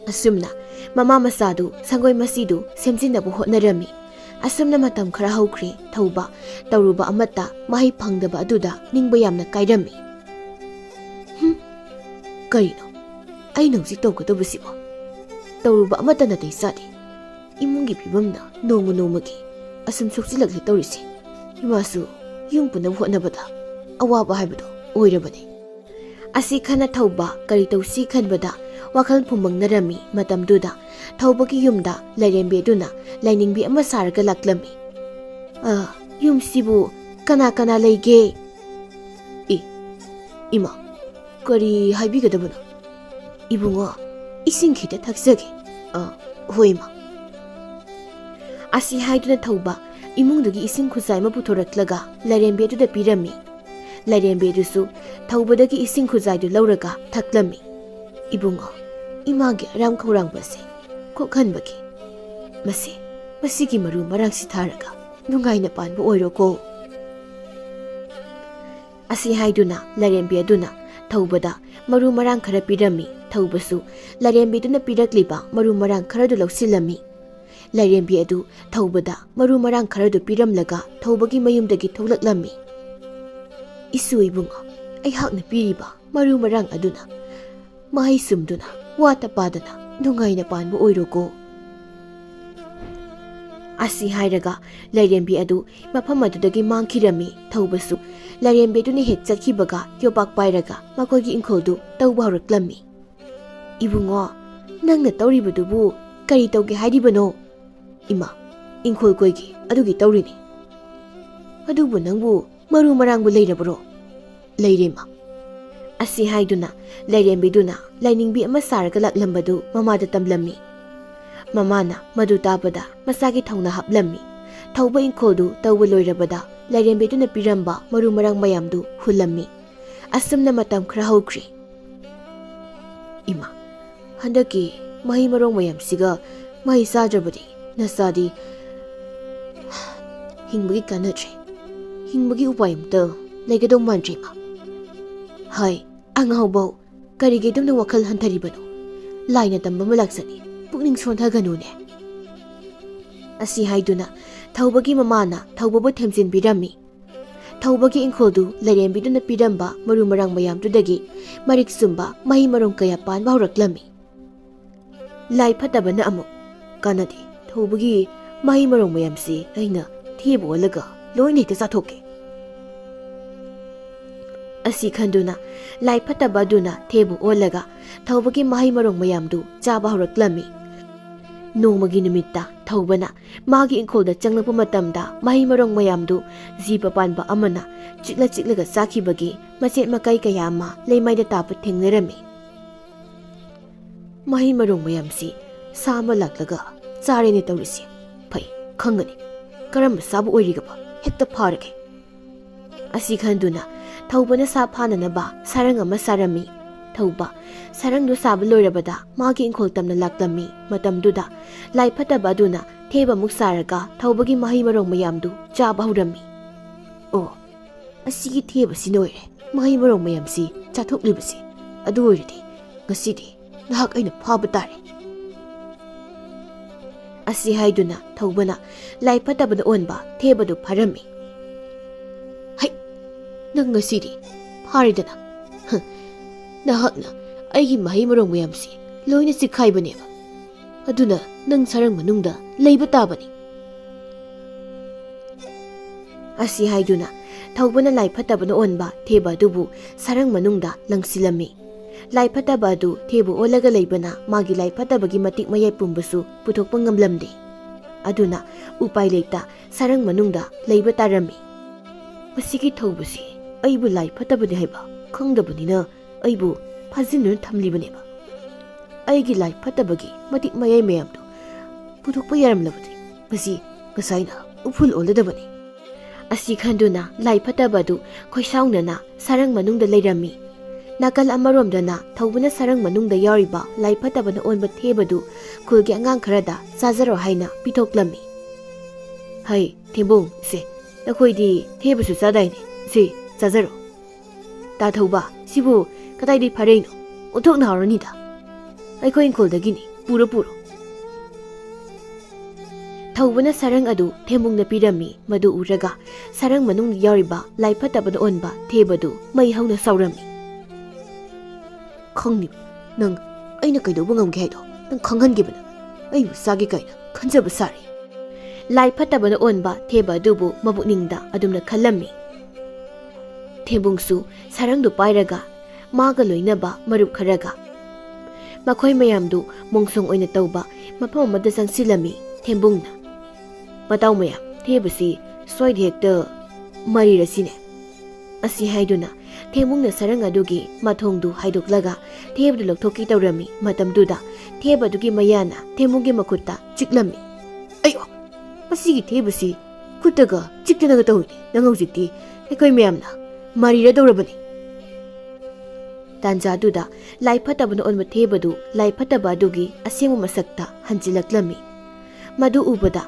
ꯑꯁꯨꯝꯅ ꯃꯃꯥ ꯃꯆꯥꯗꯨ ꯁꯪꯒꯣꯏ ꯃꯆꯤꯗꯨ ꯁꯦꯝꯖꯤꯟꯅꯕ ꯍꯣꯠꯅꯔꯝꯃꯤ꯫ ꯑꯁꯨꯝꯅ ꯃꯇꯝ ꯈꯔ ꯍꯧꯈ꯭ꯔꯦ꯫ ꯊꯧꯕ ꯇꯧꯔꯨꯕ ꯑꯃꯠꯇ ꯃꯍꯩ ꯐꯪꯗꯕ ꯑꯗꯨꯗ ꯅꯤꯡꯕ ꯌꯥꯝꯅ ꯀꯥꯏꯔꯝꯃꯤ꯫ "ꯍꯨꯝ, ꯀꯔꯤꯅꯣ ꯑꯩꯅ ꯍꯧꯖꯤꯛ ꯇꯧꯒꯗꯧꯕꯁꯤꯕꯣ? ꯇꯧꯔꯨꯕ ꯑꯃꯠꯇ ꯅꯥꯇꯩ ꯆꯥꯗꯦ꯫ ꯏꯃꯨꯡꯒꯤ ꯐꯤꯕꯝꯅ ꯅꯣꯡꯃ ꯅꯣꯡꯃꯒꯤ ꯑꯁꯨꯝ ꯁꯣꯛꯆꯤꯜꯂꯛꯂꯦ ꯇꯧꯔꯤꯁꯦ꯫ ꯏꯃꯥꯁꯨ ꯌꯨꯝ ꯄꯨꯅꯕ ꯍꯣꯠꯅꯕꯗ ꯑꯋꯥꯕ ꯍꯥꯏꯕꯗꯣ ꯑꯣꯏꯔꯕꯅꯤ꯫" ꯑꯁꯤ ꯈꯟꯅ ꯊꯧꯕ ꯀꯔꯤ ꯇꯧꯁꯤ ꯈꯟꯕꯗ ꯋꯥꯈꯜ ꯐꯨꯝꯕꯪꯅꯔꯝꯃꯤ꯫ ꯃꯇꯝꯗꯨꯗ ꯊꯧꯕꯒꯤ ꯌꯨꯝꯗ ꯂꯥꯏꯔꯦꯝꯕꯤ ꯑꯗꯨꯅ ꯂꯥꯏꯅꯤꯡꯕꯤ ꯑꯃ ꯁꯥꯔꯒ ꯂꯥꯛꯂꯝꯃꯤ꯫ "ꯑ, ꯌꯨꯝꯁꯤꯕꯨ ꯀꯅꯥ ꯀꯅꯥ ꯂꯩꯒꯦ?" "ꯏ, ꯏꯃꯥ, ꯀꯔꯤ ꯍꯥꯏꯕꯤꯒꯗꯕꯅꯣ? ꯏꯕꯨꯡꯉꯣ, ꯏꯁꯤꯡ ꯈꯤꯇ ꯊꯛꯆꯒꯦ꯫" "ꯑ, ꯍꯣꯏ, ꯏꯃꯥ꯫" ꯑꯁꯤ ꯍꯥꯏꯗꯨꯅ ꯊꯧꯕ ꯏꯃꯨꯡꯗꯒꯤ ꯏꯁꯤꯡ ꯈꯨꯖꯥꯏ ꯑꯃ ꯄꯨꯊꯣꯔꯛꯂꯒ ꯂꯥꯏꯔꯦꯝꯕꯤ ꯑꯗꯨꯗ ꯄꯤꯔꯝꯃꯤ꯫ ꯂꯥꯏꯔꯦꯝꯕꯤ ꯑꯗꯨꯁꯨ ꯊꯧꯕꯗꯒꯤ ꯏꯁꯤꯡ ꯈꯨꯖꯥꯏꯗꯨ ꯂꯧꯔꯒ ꯊꯛꯂꯝꯃꯤ꯫ "ꯏꯕꯨꯡꯉꯣ, ꯏꯃꯥꯒꯤ ꯑꯔꯥꯝ ꯈꯧꯔꯥꯡꯕꯁꯦ ꯀꯣꯛꯍꯟꯕꯒꯤ꯫ ꯃꯁꯤ, ꯃꯁꯤꯒꯤ ꯃꯔꯨ ꯃꯔꯥꯡꯁꯤ ꯊꯥꯔꯒ ꯅꯨꯡꯉꯥꯏꯅ ꯄꯥꯟꯕ ꯑꯣꯏꯔꯣꯀꯣ꯫" ꯑꯁꯤ ꯍꯥꯏꯗꯨꯅ ꯂꯥꯏꯔꯦꯝꯕꯤ ꯑꯗꯨꯅ ꯊꯧꯕꯗ ꯃꯔꯨ ꯃꯔꯥꯡ ꯈꯔ ꯄꯤꯔꯝꯃꯤ꯫ ꯊꯧꯕꯁꯨ ꯂꯥꯏꯔꯦꯝꯕꯤꯗꯨꯅ ꯄꯤꯔꯛꯂꯤꯕ ꯃꯔꯨ ꯃꯔꯥꯡ ꯈꯔꯗꯨ ꯂꯧꯁꯤꯜꯂꯝꯃꯤ꯫ ꯂꯥꯏꯔꯦꯝꯕꯤ ꯑꯗꯨ ꯊꯧꯕꯗ ꯃꯔꯨ ꯃꯔꯥꯡ ꯈꯔꯗꯨ ꯄꯤꯔꯝꯂꯒ ꯊꯧꯕꯒꯤ ꯃꯌꯨꯝꯗꯒꯤ ꯊꯣꯛꯂꯛꯂꯝꯃꯤ꯫ "ꯏꯁꯨ ꯏꯕꯨꯡꯉꯣ, ꯑꯩꯍꯥꯛꯅ ꯄꯤꯔꯤꯕ ꯃꯔꯨ ꯃꯔꯥꯡ ꯑꯗꯨꯅ ꯃꯍꯩ ꯁꯨꯝꯗꯨꯅ ꯋꯥꯇ ꯄꯥꯗꯅ ꯅꯨꯡꯉꯥꯏꯅ ꯄꯥꯟꯕ ꯑꯣꯏꯔꯣꯀꯣ꯫" ꯑꯁꯤ ꯍꯥꯏꯔꯒ ꯂꯥꯏꯔꯦꯝꯕꯤ ꯑꯗꯨ ꯃꯐꯝ ꯑꯗꯨꯗꯒꯤ ꯃꯥꯡꯈꯤꯔꯝꯃꯤ꯫ ꯊꯧꯕꯁꯨ ꯂꯥꯏꯔꯦꯝꯕꯤ ꯑꯗꯨꯅ ꯍꯦꯛ ꯆꯠꯈꯤꯕꯒ ꯌꯣꯄꯥꯛ ꯄꯥꯏꯔꯒ ꯃꯈꯣꯏꯒꯤ ꯏꯪꯈꯣꯜꯗꯨ ꯇꯧꯕ ꯍꯧꯔꯛꯂꯝꯃꯤ꯫ "ꯏꯕꯨꯡꯉꯣ, ꯅꯪꯅ ꯇꯧꯔꯤꯕꯗꯨꯕꯨ ꯀꯔꯤ ꯇꯧꯒꯦ ꯍꯥꯏꯔꯤꯕꯅꯣ?" "ꯏꯃꯥ, ꯏꯪꯈꯣꯜ ꯀꯣꯏꯒꯦ, ꯑꯗꯨꯒꯤ ꯇꯧꯔꯤꯅꯤ꯫" "ꯑꯗꯨꯕꯨ ꯅꯪꯕꯨ ꯃꯔꯨ ꯃꯔꯥꯡꯕꯨ ꯂꯩꯔꯕ꯭ꯔꯣ?" "ꯂꯩꯔꯦ, ꯏꯃꯥ꯫" ꯑꯁꯤ ꯍꯥꯏꯗꯨꯅ ꯂꯥꯏꯔꯦꯝꯕꯤꯗꯨꯅ ꯂꯥꯏꯅꯤꯡꯕꯤ ꯑꯃ ꯁꯥꯔꯒ ꯂꯥꯛꯂꯝꯕꯗꯨ ꯃꯃꯥꯗ ꯇꯝꯂꯝꯃꯤ꯫ ꯃꯃꯥꯅ ꯃꯗꯨ ꯇꯥꯕꯗ ꯃꯆꯥꯒꯤ ꯊꯧꯅꯥ ꯍꯥꯞꯂꯝꯃꯤ꯫ ꯊꯧꯕ ꯏꯪꯈꯣꯜꯗꯨ ꯇꯧꯕ ꯂꯣꯏꯔꯕꯗ ꯂꯥꯏꯔꯦꯝꯕꯤꯗꯨꯅ ꯄꯤꯔꯝꯕ ꯃꯔꯨ ꯃꯔꯥꯡ ꯃꯌꯥꯝꯗꯨ ꯍꯨꯜꯂꯝꯃꯤ꯫ ꯑꯁꯨꯝꯅ ꯃꯇꯝ ꯈꯔ ꯍꯧꯈ꯭ꯔꯦ꯫ "ꯏꯃꯥ, ꯍꯟꯗꯛꯀꯤ ꯃꯍꯩ ꯃꯔꯣꯡ ꯃꯌꯥꯝꯁꯤꯒ ꯃꯍꯩ ꯆꯥꯗ꯭ꯔꯕꯗꯤ ꯅꯆꯥꯗꯤ ꯍꯤꯡꯕꯒꯤ ꯀꯥꯟꯅꯗ꯭ꯔꯦ꯫ ꯍꯤꯡꯕꯒꯤ ꯎꯄꯥꯏ ꯑꯃꯇ ꯂꯩꯒꯗꯧ ꯃꯥꯟꯗ꯭ꯔꯦ, ꯏꯃꯥ꯫" "ꯍꯥꯏ, ꯑꯉꯥꯎꯕꯧ, ꯀꯔꯤꯒꯤ ꯑꯗꯨꯝꯅ ꯋꯥꯈꯜ ꯍꯟꯊꯔꯤꯕꯅꯣ? ꯂꯥꯏꯅ ꯇꯝꯕ ꯑꯃ ꯂꯥꯛꯆꯅꯤ, ꯄꯨꯛꯅꯤꯡ ꯁꯣꯟꯊꯒꯅꯨꯅꯦ꯫ ꯑꯁꯤ ꯍꯥꯏꯗꯨꯅ ꯊꯧꯕꯒꯤ ꯃꯃꯥꯅ ꯊꯧꯕꯕꯨ ꯊꯦꯝꯖꯤꯟꯕꯤꯔꯝꯃꯤ꯫ ꯊꯧꯕꯒꯤ ꯏꯪꯈꯣꯜꯗꯨ ꯂꯥꯏꯔꯦꯝꯕꯤꯗꯨꯅ ꯄꯤꯔꯝꯕ ꯃꯔꯨ ꯃꯔꯥꯡ ꯃꯌꯥꯝꯗꯨꯗꯒꯤ ꯃꯔꯤꯛ ꯆꯨꯝꯕ ꯃꯍꯩ ꯃꯔꯣꯡ ꯀꯌꯥ ꯄꯥꯟꯕ ꯍꯧꯔꯛꯂꯝꯃꯤ꯫ ꯂꯥꯏ ꯐꯠꯇꯕꯅ ꯑꯃꯨꯛ, "ꯀꯥꯟꯅꯗꯦ, ꯊꯧꯕꯒꯤ ꯃꯍꯩ ꯃꯔꯣꯡ ꯃꯌꯥꯝꯁꯤ ꯑꯩꯅ ꯊꯦꯕ ꯑꯣꯜꯂꯒ ꯂꯣꯏꯅ ꯍꯦꯛꯇ ꯆꯥꯊꯣꯛꯀꯦ"꯫ ꯑꯁꯤ ꯈꯟꯗꯨꯅ ꯂꯥꯏ ꯐꯠꯇꯕ ꯑꯗꯨꯅ ꯊꯦꯕ ꯑꯣꯜꯂꯒ ꯊꯧꯕꯒꯤ ꯃꯍꯩ ꯃꯔꯣꯡ ꯃꯌꯥꯝꯗꯨ ꯆꯥꯕ ꯍꯧꯔꯛꯂꯝꯃꯤ꯫ ꯅꯣꯡꯃꯒꯤ ꯅꯨꯃꯤꯠꯇ ꯊꯧꯕꯅ ꯃꯥꯒꯤ ꯏꯪꯈꯣꯜꯗ ꯆꯪꯂꯛꯄ ꯃꯇꯝꯗ ꯃꯍꯩ ꯃꯔꯣꯡ ꯃꯌꯥꯝꯗꯨ ꯖꯤꯕ ꯄꯥꯟꯕ ꯑꯃꯅ ꯆꯤꯛꯂ ꯆꯤꯛꯂꯒ ꯆꯥꯈꯤꯕꯒꯤ ꯃꯆꯦꯠ ꯃꯀꯥꯏ ꯀꯌꯥ ꯑꯃ ꯂꯩꯃꯥꯏꯗ ꯇꯥꯕ ꯊꯦꯡꯅꯔꯝꯃꯤ꯫ "ꯃꯍꯩ ꯃꯔꯣꯡ ꯃꯌꯥꯝꯁꯤ ꯁꯥ ꯑꯃ ꯂꯥꯛꯂꯒ ꯆꯥꯔꯦꯅꯦ ꯇꯧꯔꯤꯁꯦ꯫ ꯐꯩ, ꯈꯪꯒꯅꯤ꯫ ꯀꯔꯝꯕ ꯁꯥꯕꯨ ꯑꯣꯏꯔꯤꯒꯕ? ꯍꯦꯛꯇ ꯐꯥꯔꯒꯦ"꯫ ꯑꯁꯤ ꯈꯟꯗꯨꯅ ꯊꯧꯕꯅ ꯁꯥ ꯐꯥꯅꯅꯕ ꯁꯔꯪ ꯑꯃ ꯁꯥꯔꯝꯃꯤ꯫ ꯊꯧꯕ ꯁꯔꯪꯗꯨ ꯁꯥꯕ ꯂꯣꯏꯔꯕꯗ ꯃꯥꯒꯤ ꯏꯪꯈꯣꯜ ꯇꯝꯅ ꯂꯥꯛꯂꯝꯃꯤ꯫ ꯃꯇꯝꯗꯨꯗ ꯂꯥꯏ ꯐꯠꯇꯕ ꯑꯗꯨꯅ ꯊꯦꯕ ꯑꯃꯨꯛ ꯁꯥꯔꯒ ꯊꯧꯕꯒꯤ ꯃꯍꯩ ꯃꯔꯣꯡ ꯃꯌꯥꯝꯗꯨ ꯆꯥꯕ ꯍꯧꯔꯝꯃꯤ꯫ "ꯑꯣ, ꯑꯁꯤꯒꯤ ꯊꯦꯕꯁꯤꯅ ꯑꯣꯏꯔꯦ ꯃꯍꯩ ꯃꯔꯣꯡ ꯃꯌꯥꯝꯁꯤ ꯆꯥꯊꯣꯛꯂꯤꯕꯁꯤ꯫ ꯑꯗꯨ ꯑꯣꯏꯔꯗꯤ ꯉꯁꯤꯗꯤ ꯅꯍꯥꯛ ꯑꯩꯅ ꯐꯥꯕ ꯇꯥꯔꯦ"꯫ ꯑꯁꯤ ꯍꯥꯏꯗꯨꯅ ꯊꯧꯕꯅ ꯂꯥꯏ ꯐꯠꯇꯕꯅ ꯑꯣꯟꯕ ꯊꯦꯕꯗꯨ ꯐꯥꯔꯝꯃꯤ꯫ "ꯍꯩ, ꯅꯪ ꯉꯁꯤꯗꯤ ꯐꯥꯔꯦꯗꯅ꯫ ꯍ, ꯅꯍꯥꯛꯅ ꯑꯩꯒꯤ ꯃꯍꯩ ꯃꯔꯣꯡ ꯃꯌꯥꯝꯁꯤ ꯂꯣꯏꯅ ꯆꯤꯛꯈꯥꯏꯕꯅꯦꯕ꯫ ꯑꯗꯨꯅ ꯅꯪ ꯁꯔꯪ ꯃꯅꯨꯡꯗ ꯂꯩꯕ ꯇꯥꯕꯅꯤ"꯫ ꯑꯁꯤ ꯍꯥꯏꯗꯨꯅ ꯊꯧꯕꯅ ꯂꯥꯏ ꯐꯠꯇꯕꯅ ꯑꯣꯟꯕ ꯊꯦꯕ ꯑꯗꯨꯕꯨ ꯁꯔꯪ ꯃꯅꯨꯡꯗ ꯂꯪꯁꯤꯜꯂꯝꯃꯤ꯫ ꯂꯥꯏ ꯐꯠꯇꯕ ꯑꯗꯨ ꯊꯦꯕ ꯑꯣꯜꯂꯒ ꯂꯩꯕꯅ ꯃꯥꯒꯤ ꯂꯥꯏ ꯐꯠꯇꯕꯒꯤ ꯃꯇꯤꯛ ꯃꯌꯥꯏ ꯄꯨꯝꯕꯁꯨ ꯄꯨꯊꯣꯛꯄ ꯉꯝꯂꯝꯗꯦ꯫ ꯑꯗꯨꯅ ꯎꯄꯥꯏ ꯂꯩꯇ ꯁꯔꯪ ꯃꯅꯨꯡꯗ ꯂꯩꯕ ꯇꯥꯔꯝꯃꯤ꯫ "ꯃꯁꯤꯒꯤ ꯊꯧꯕꯁꯤ ꯑꯩꯕꯨ ꯂꯥꯏ ꯐꯠꯇꯕꯅꯤ ꯍꯥꯏꯕ ꯈꯪꯗꯕꯅꯤꯅ ꯑꯩꯕꯨ ꯐꯥꯖꯤꯟꯗꯨꯅ ꯊꯝꯂꯤꯕꯅꯦꯕ꯫ ꯑꯩꯒꯤ ꯂꯥꯏ ꯐꯠꯇꯕꯒꯤ ꯃꯇꯤꯛ ꯃꯌꯥꯏ ꯃꯌꯥꯝꯗꯨ ꯄꯨꯊꯣꯛꯄ ꯌꯥꯔꯝꯂꯕꯗꯤ ꯃꯁꯤ ꯉꯁꯥꯏꯅ ꯎꯐꯨꯜ ꯑꯣꯜꯂꯗꯕꯅꯤ"꯫ ꯑꯁꯤ ꯈꯟꯗꯨꯅ ꯂꯥꯏ ꯐꯠꯇꯕ ꯑꯗꯨ ꯈꯣꯏꯁꯥꯎꯅꯅ ꯁꯔꯪ ꯃꯅꯨꯡꯗ ꯂꯩꯔꯝꯃꯤ꯫ ꯅꯥꯀꯜ ꯑꯃꯔꯣꯝꯗꯅ ꯊꯧꯕꯅ ꯁꯔꯪ ꯃꯅꯨꯡꯗ ꯌꯥꯎꯔꯤꯕ ꯂꯥꯏ ꯐꯠꯇꯕꯅ ꯑꯣꯟꯕ ꯊꯦꯕꯗꯨ ꯈꯨꯜꯒꯤ ꯑꯉꯥꯡ ꯈꯔꯗ ꯆꯥꯖꯔꯣ ꯍꯥꯏꯅ ꯄꯤꯊꯣꯛꯂꯝꯃꯤ꯫ "ꯍꯩ, ꯊꯦꯝꯕꯣꯡ, ꯁꯦ, ꯅꯈꯣꯏꯗꯤ ꯊꯦꯕꯁꯨ ꯆꯥꯗꯥꯏꯅꯦ? ꯁꯦ, ꯆꯥꯖꯔꯣ"꯫ "ꯇꯥ ꯊꯧꯕ, ꯁꯤꯕꯨ ꯀꯗꯥꯏꯗꯒꯤ ꯐꯥꯔꯛꯏꯅꯣ? ꯑꯣꯟꯊꯣꯛꯅ ꯍꯥꯎꯔꯅꯤꯗ"꯫ ꯑꯩꯈꯣꯏ ꯏꯪꯈꯣꯜꯗꯒꯤꯅꯤ, ꯄꯨꯔꯣ, ꯄꯨꯔꯣ꯫ ꯊꯧꯕꯅ ꯁꯔꯪ ꯑꯗꯨ ꯊꯦꯝꯕꯨꯡꯗ ꯄꯤꯔꯝꯃꯤ꯫ ꯃꯗꯨ ꯎꯔꯒ ꯁꯔꯪ ꯃꯅꯨꯡꯗ ꯌꯥꯎꯔꯤꯕ ꯂꯥꯏ ꯐꯠꯇꯕꯅ ꯑꯣꯟꯕ ꯊꯦꯕꯗꯨ ꯃꯩ ꯍꯧꯅ ꯁꯥꯎꯔꯝꯃꯤ꯫ "ꯈꯪꯅꯤ ꯅꯪ, ꯑꯩꯅ ꯀꯩꯗꯧꯕ ꯉꯝꯒꯦ ꯍꯥꯏꯗꯣ ꯅꯪ ꯈꯪꯍꯟꯒꯦꯕꯅ꯫ ꯑꯩꯕꯨ ꯆꯥꯒꯦ ꯀꯥꯏꯅ ꯈꯟꯖꯕ ꯁꯥꯔꯤ꯫" ꯂꯥꯏ ꯐꯠꯇꯕꯅ ꯑꯣꯟꯕ ꯊꯦꯕ ꯑꯗꯨꯕꯨ ꯃꯕꯨꯛꯅꯤꯡꯗ ꯑꯗꯨꯝꯅ ꯈꯜꯂꯝꯃꯤ꯫ ꯊꯦꯝꯕꯨꯡꯁꯨ ꯁꯔꯪꯗꯨ ꯄꯥꯏꯔꯒ ꯃꯥꯒ ꯂꯣꯏꯅꯕ ꯃꯔꯨꯞ ꯈꯔꯒ ꯃꯈꯣꯏ ꯃꯌꯥꯝꯗꯨ ꯃꯣꯡꯁꯣꯡ ꯑꯣꯏꯅ ꯇꯧꯕ ꯃꯐꯝ ꯑꯃꯗ ꯆꯪꯁꯤꯜꯂꯝꯃꯤ꯫ ꯊꯦꯝꯕꯨꯡꯅ, "ꯃꯇꯥꯎ ꯃꯌꯥꯝ, ꯊꯦꯕꯁꯤ ꯁ꯭ꯋꯥꯏꯗ ꯍꯦꯛꯇ ꯃꯔꯤꯔꯁꯤꯅꯦ꯫" ꯑꯁꯤ ꯍꯥꯏꯗꯨꯅ ꯊꯦꯝꯕꯨꯡꯅ ꯁꯔꯪ ꯑꯗꯨꯒꯤ ꯃꯊꯣꯡꯗꯨ ꯍꯥꯏꯗꯣꯛꯂꯒ ꯊꯦꯕꯗꯨ ꯂꯧꯊꯣꯛꯀꯦ ꯇꯧꯔꯝꯃꯤ꯫ ꯃꯇꯝꯗꯨꯗ ꯊꯦꯕ ꯑꯗꯨꯒꯤ ꯃꯌꯥꯅ ꯊꯦꯝꯕꯨꯡꯒꯤ ꯃꯈꯨꯠꯇ ꯆꯤꯛꯂꯝꯃꯤ꯫ "ꯑꯌꯣ, ꯃꯁꯤꯒꯤ ꯊꯦꯕꯁꯤ ꯈꯨꯠꯇꯒ ꯆꯤꯛꯇꯅꯒ ꯇꯧꯏꯅꯦ꯫ ꯅꯪ ꯍꯧꯖꯤꯛꯇꯤ ꯑꯩꯈꯣꯏ ꯃꯌꯥꯝꯅ ꯃꯔꯤꯔꯗꯧꯔꯕꯅꯤ꯫" ꯇꯥꯟꯖꯥꯗꯨꯗ ꯂꯥꯏ ꯐꯠꯇꯕꯅ ꯑꯣꯟꯕ ꯊꯦꯕꯗꯨ ꯂꯥꯏ ꯐꯠꯇꯕ ꯑꯗꯨꯒꯤ ꯑꯁꯦꯡꯕ ꯃꯁꯛꯇ ꯍꯟꯖꯤꯜꯂꯛꯂꯝꯃꯤ꯫ ꯃꯗꯨ ꯎꯕꯗ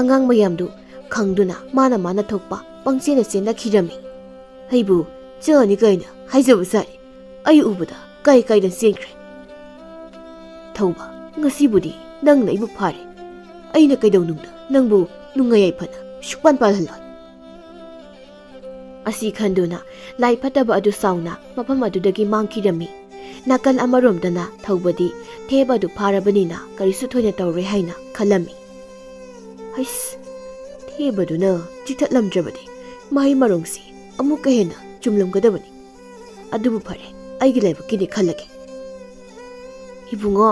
ꯑꯉꯥꯡ ꯃꯌꯥꯝꯗꯨ ꯈꯪꯗꯨꯅ ꯃꯥꯅ ꯃꯥꯅ ꯊꯣꯛꯄ ꯄꯪꯆꯦꯟꯗ ꯆꯦꯟꯅꯈꯤꯔꯝꯃꯤ꯫ "ꯑꯩꯕꯨ ꯆꯥꯅꯤ ꯀꯥꯏꯅ ꯍꯥꯏꯖꯕ ꯁꯥꯔꯤ꯫ ꯑꯩ ꯎꯕꯗ ꯀꯥꯏ ꯀꯥꯏꯗ ꯆꯦꯟꯈ꯭ꯔꯦ꯫" "ꯊꯧꯕ, ꯉꯁꯤꯕꯨꯗꯤ ꯅꯪꯅ ꯑꯩꯕꯨ ꯐꯥꯔꯦ꯫ ꯑꯩꯅ ꯀꯩꯗꯧꯅꯨꯡꯗ ꯅꯪꯕꯨ ꯅꯨꯡꯉꯥꯏ ꯌꯥꯏꯐꯅ ꯁꯨꯛꯄꯥꯟ ꯄꯥꯜꯍꯜꯂꯣꯏ꯫" ꯑꯁꯤ ꯈꯟꯗꯨꯅ ꯂꯥꯏ ꯐꯠꯇꯕ ꯑꯗꯨ ꯁꯥꯎꯅ ꯃꯐꯝ ꯑꯗꯨꯗꯒꯤ ꯃꯥꯡꯈꯤꯔꯝꯃꯤ꯫ ꯅꯥꯀꯜ ꯑꯃꯔꯣꯝꯗꯅ ꯊꯧꯕꯗꯤ ꯊꯦꯕ ꯑꯗꯨ ꯐꯥꯔꯕꯅꯤꯅ ꯀꯔꯤꯁꯨ ꯊꯣꯏꯅ ꯇꯧꯔꯣꯏ ꯍꯥꯏꯅ ꯈꯜꯂꯝꯃꯤ꯫ "ꯍꯩꯁ, ꯊꯦꯕꯗꯨꯅ ꯆꯤꯛꯊꯠꯂꯝꯗ꯭ꯔꯕꯗꯤ ꯃꯍꯩ ꯃꯔꯣꯡꯁꯤ ꯑꯃꯨꯛꯀ ꯍꯦꯟꯅ ꯆꯨꯝꯂꯝꯒꯗꯕꯅꯤ꯫ ꯑꯗꯨꯕꯨ ꯐꯔꯦ, ꯑꯩꯒꯤ ꯂꯥꯏꯕꯛꯀꯤꯅꯤ ꯈꯜꯂꯒꯦ꯫" "ꯏꯕꯨꯡꯉꯣ,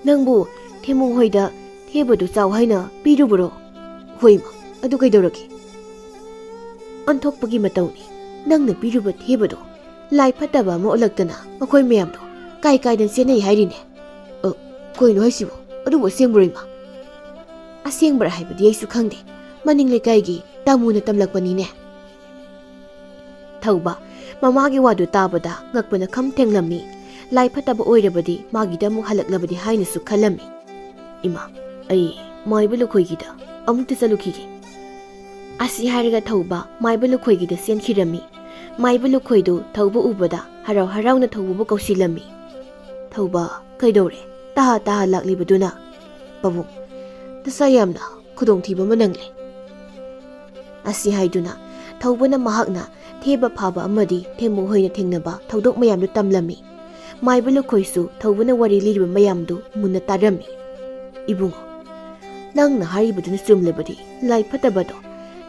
ꯅꯪꯕꯨ ꯊꯦꯝꯕꯨꯡ ꯍꯣꯏꯗ ꯊꯦꯕꯗꯨ ꯆꯥꯎ ꯍꯥꯏꯅ ꯄꯤꯔꯨꯕ꯭ꯔꯣ?" "ꯍꯣꯏ ꯏꯃꯥ, ꯑꯗꯨ ꯀꯩꯗꯧꯔꯒꯦ?" "ꯑꯣꯟꯊꯣꯛꯄꯒꯤ ꯃꯇꯧꯅꯤ꯫ ꯅꯪꯅ ꯄꯤꯔꯨꯕ ꯊꯦꯕꯗꯣ ꯂꯥꯏ ꯐꯠꯇꯕ ꯑꯃ ꯑꯣꯜꯂꯛꯇꯅ ꯃꯈꯣꯏ ꯃꯌꯥꯝꯗꯣ ꯀꯥꯏ ꯀꯥꯏꯗ ꯆꯦꯟꯅꯩ ꯍꯥꯏꯔꯤꯅꯦ꯫" "ꯑ, ꯀꯩꯅꯣ ꯍꯥꯏꯁꯤꯕꯣ? ꯑꯗꯨꯕꯨ ꯑꯁꯦꯡꯕꯔꯣ ꯏꯃꯥ?" "ꯑꯁꯦꯡꯕꯔꯥ ꯍꯥꯏꯕꯗꯤ ꯑꯩꯁꯨ ꯈꯪꯗꯦ꯫ ꯃꯅꯤꯡ ꯂꯩꯀꯥꯏꯒꯤ ꯇꯥꯃꯨꯅ ꯇꯝꯂꯛꯄꯅꯤꯅꯦ꯫" ꯊꯧꯕ ꯃꯃꯥꯒꯤ ꯋꯥꯗꯨ ꯇꯥꯕꯗ ꯉꯛꯄꯅ ꯈꯝ ꯊꯦꯡꯂꯝꯃꯤ꯫ ꯂꯥꯏ ꯐꯠꯇꯕ ꯑꯣꯏꯔꯕꯗꯤ ꯃꯥꯒꯤꯗ ꯑꯃꯨꯛ ꯍꯜꯂꯛꯂꯕꯗꯤ ꯍꯥꯏꯅꯁꯨ ꯈꯜꯂꯝꯃꯤ꯫ "ꯏꯃꯥ, ꯑꯩ ꯃꯥꯏꯕ ꯂꯨꯈꯣꯏꯒꯤꯗ ꯑꯃꯨꯛꯇ ꯆꯠꯂꯨꯈꯤꯒꯦ꯫" ꯑꯁꯤ ꯍꯥꯏꯔꯒ ꯊꯧꯕ ꯃꯥꯏꯕ ꯂꯨꯈꯣꯏꯒꯤꯗ ꯆꯦꯟꯈꯤꯔꯝꯃꯤ꯫ ꯃꯥꯏꯕ ꯂꯨꯈꯣꯏꯗꯨ ꯊꯧꯕ ꯎꯕꯗ ꯍꯔꯥꯎ ꯍꯔꯥꯎꯅ ꯊꯧꯕꯕꯨ ꯀꯧꯁꯤꯜꯂꯝꯃꯤ꯫ "ꯊꯧꯕ, "ꯀꯩꯗꯧꯔꯦ? ꯇꯍꯥ ꯇꯍꯥ ꯂꯥꯛꯂꯤꯕꯗꯨꯅ?" "ꯄꯥꯕꯨꯡ, ꯅꯁꯥ ꯌꯥꯝꯅ ꯈꯨꯗꯣꯡꯊꯤꯕ ꯑꯃ ꯅꯪꯂꯦ" ꯑꯁꯤ ꯍꯥꯏꯗꯨꯅ ꯊꯧꯕꯅ ꯃꯍꯥꯛꯅ ꯊꯦꯕ ꯐꯥꯕ ꯑꯃꯗꯤ ꯊꯦꯝꯃꯨ ꯍꯣꯏꯅ ꯊꯦꯡꯅꯕ ꯊꯧꯗꯣꯛ ꯃꯌꯥꯝꯗꯨ ꯇꯝꯂꯝꯃꯤ꯫ ꯃꯥꯏꯕ ꯂꯨꯈꯣꯏꯁꯨ ꯊꯧꯕꯅ ꯋꯥꯔꯤ ꯂꯤꯔꯤꯕ ꯃꯌꯥꯝꯗꯨ ꯃꯨꯟꯅ ꯇꯥꯔꯝꯃꯤ꯫ "ꯏꯕꯨꯡꯉꯣ, ꯅꯪꯅ ꯍꯥꯏꯔꯤꯕꯗꯨꯅ ꯆꯨꯝꯂꯕꯗꯤ ꯂꯥꯏ ꯐꯠꯇꯕꯗꯣ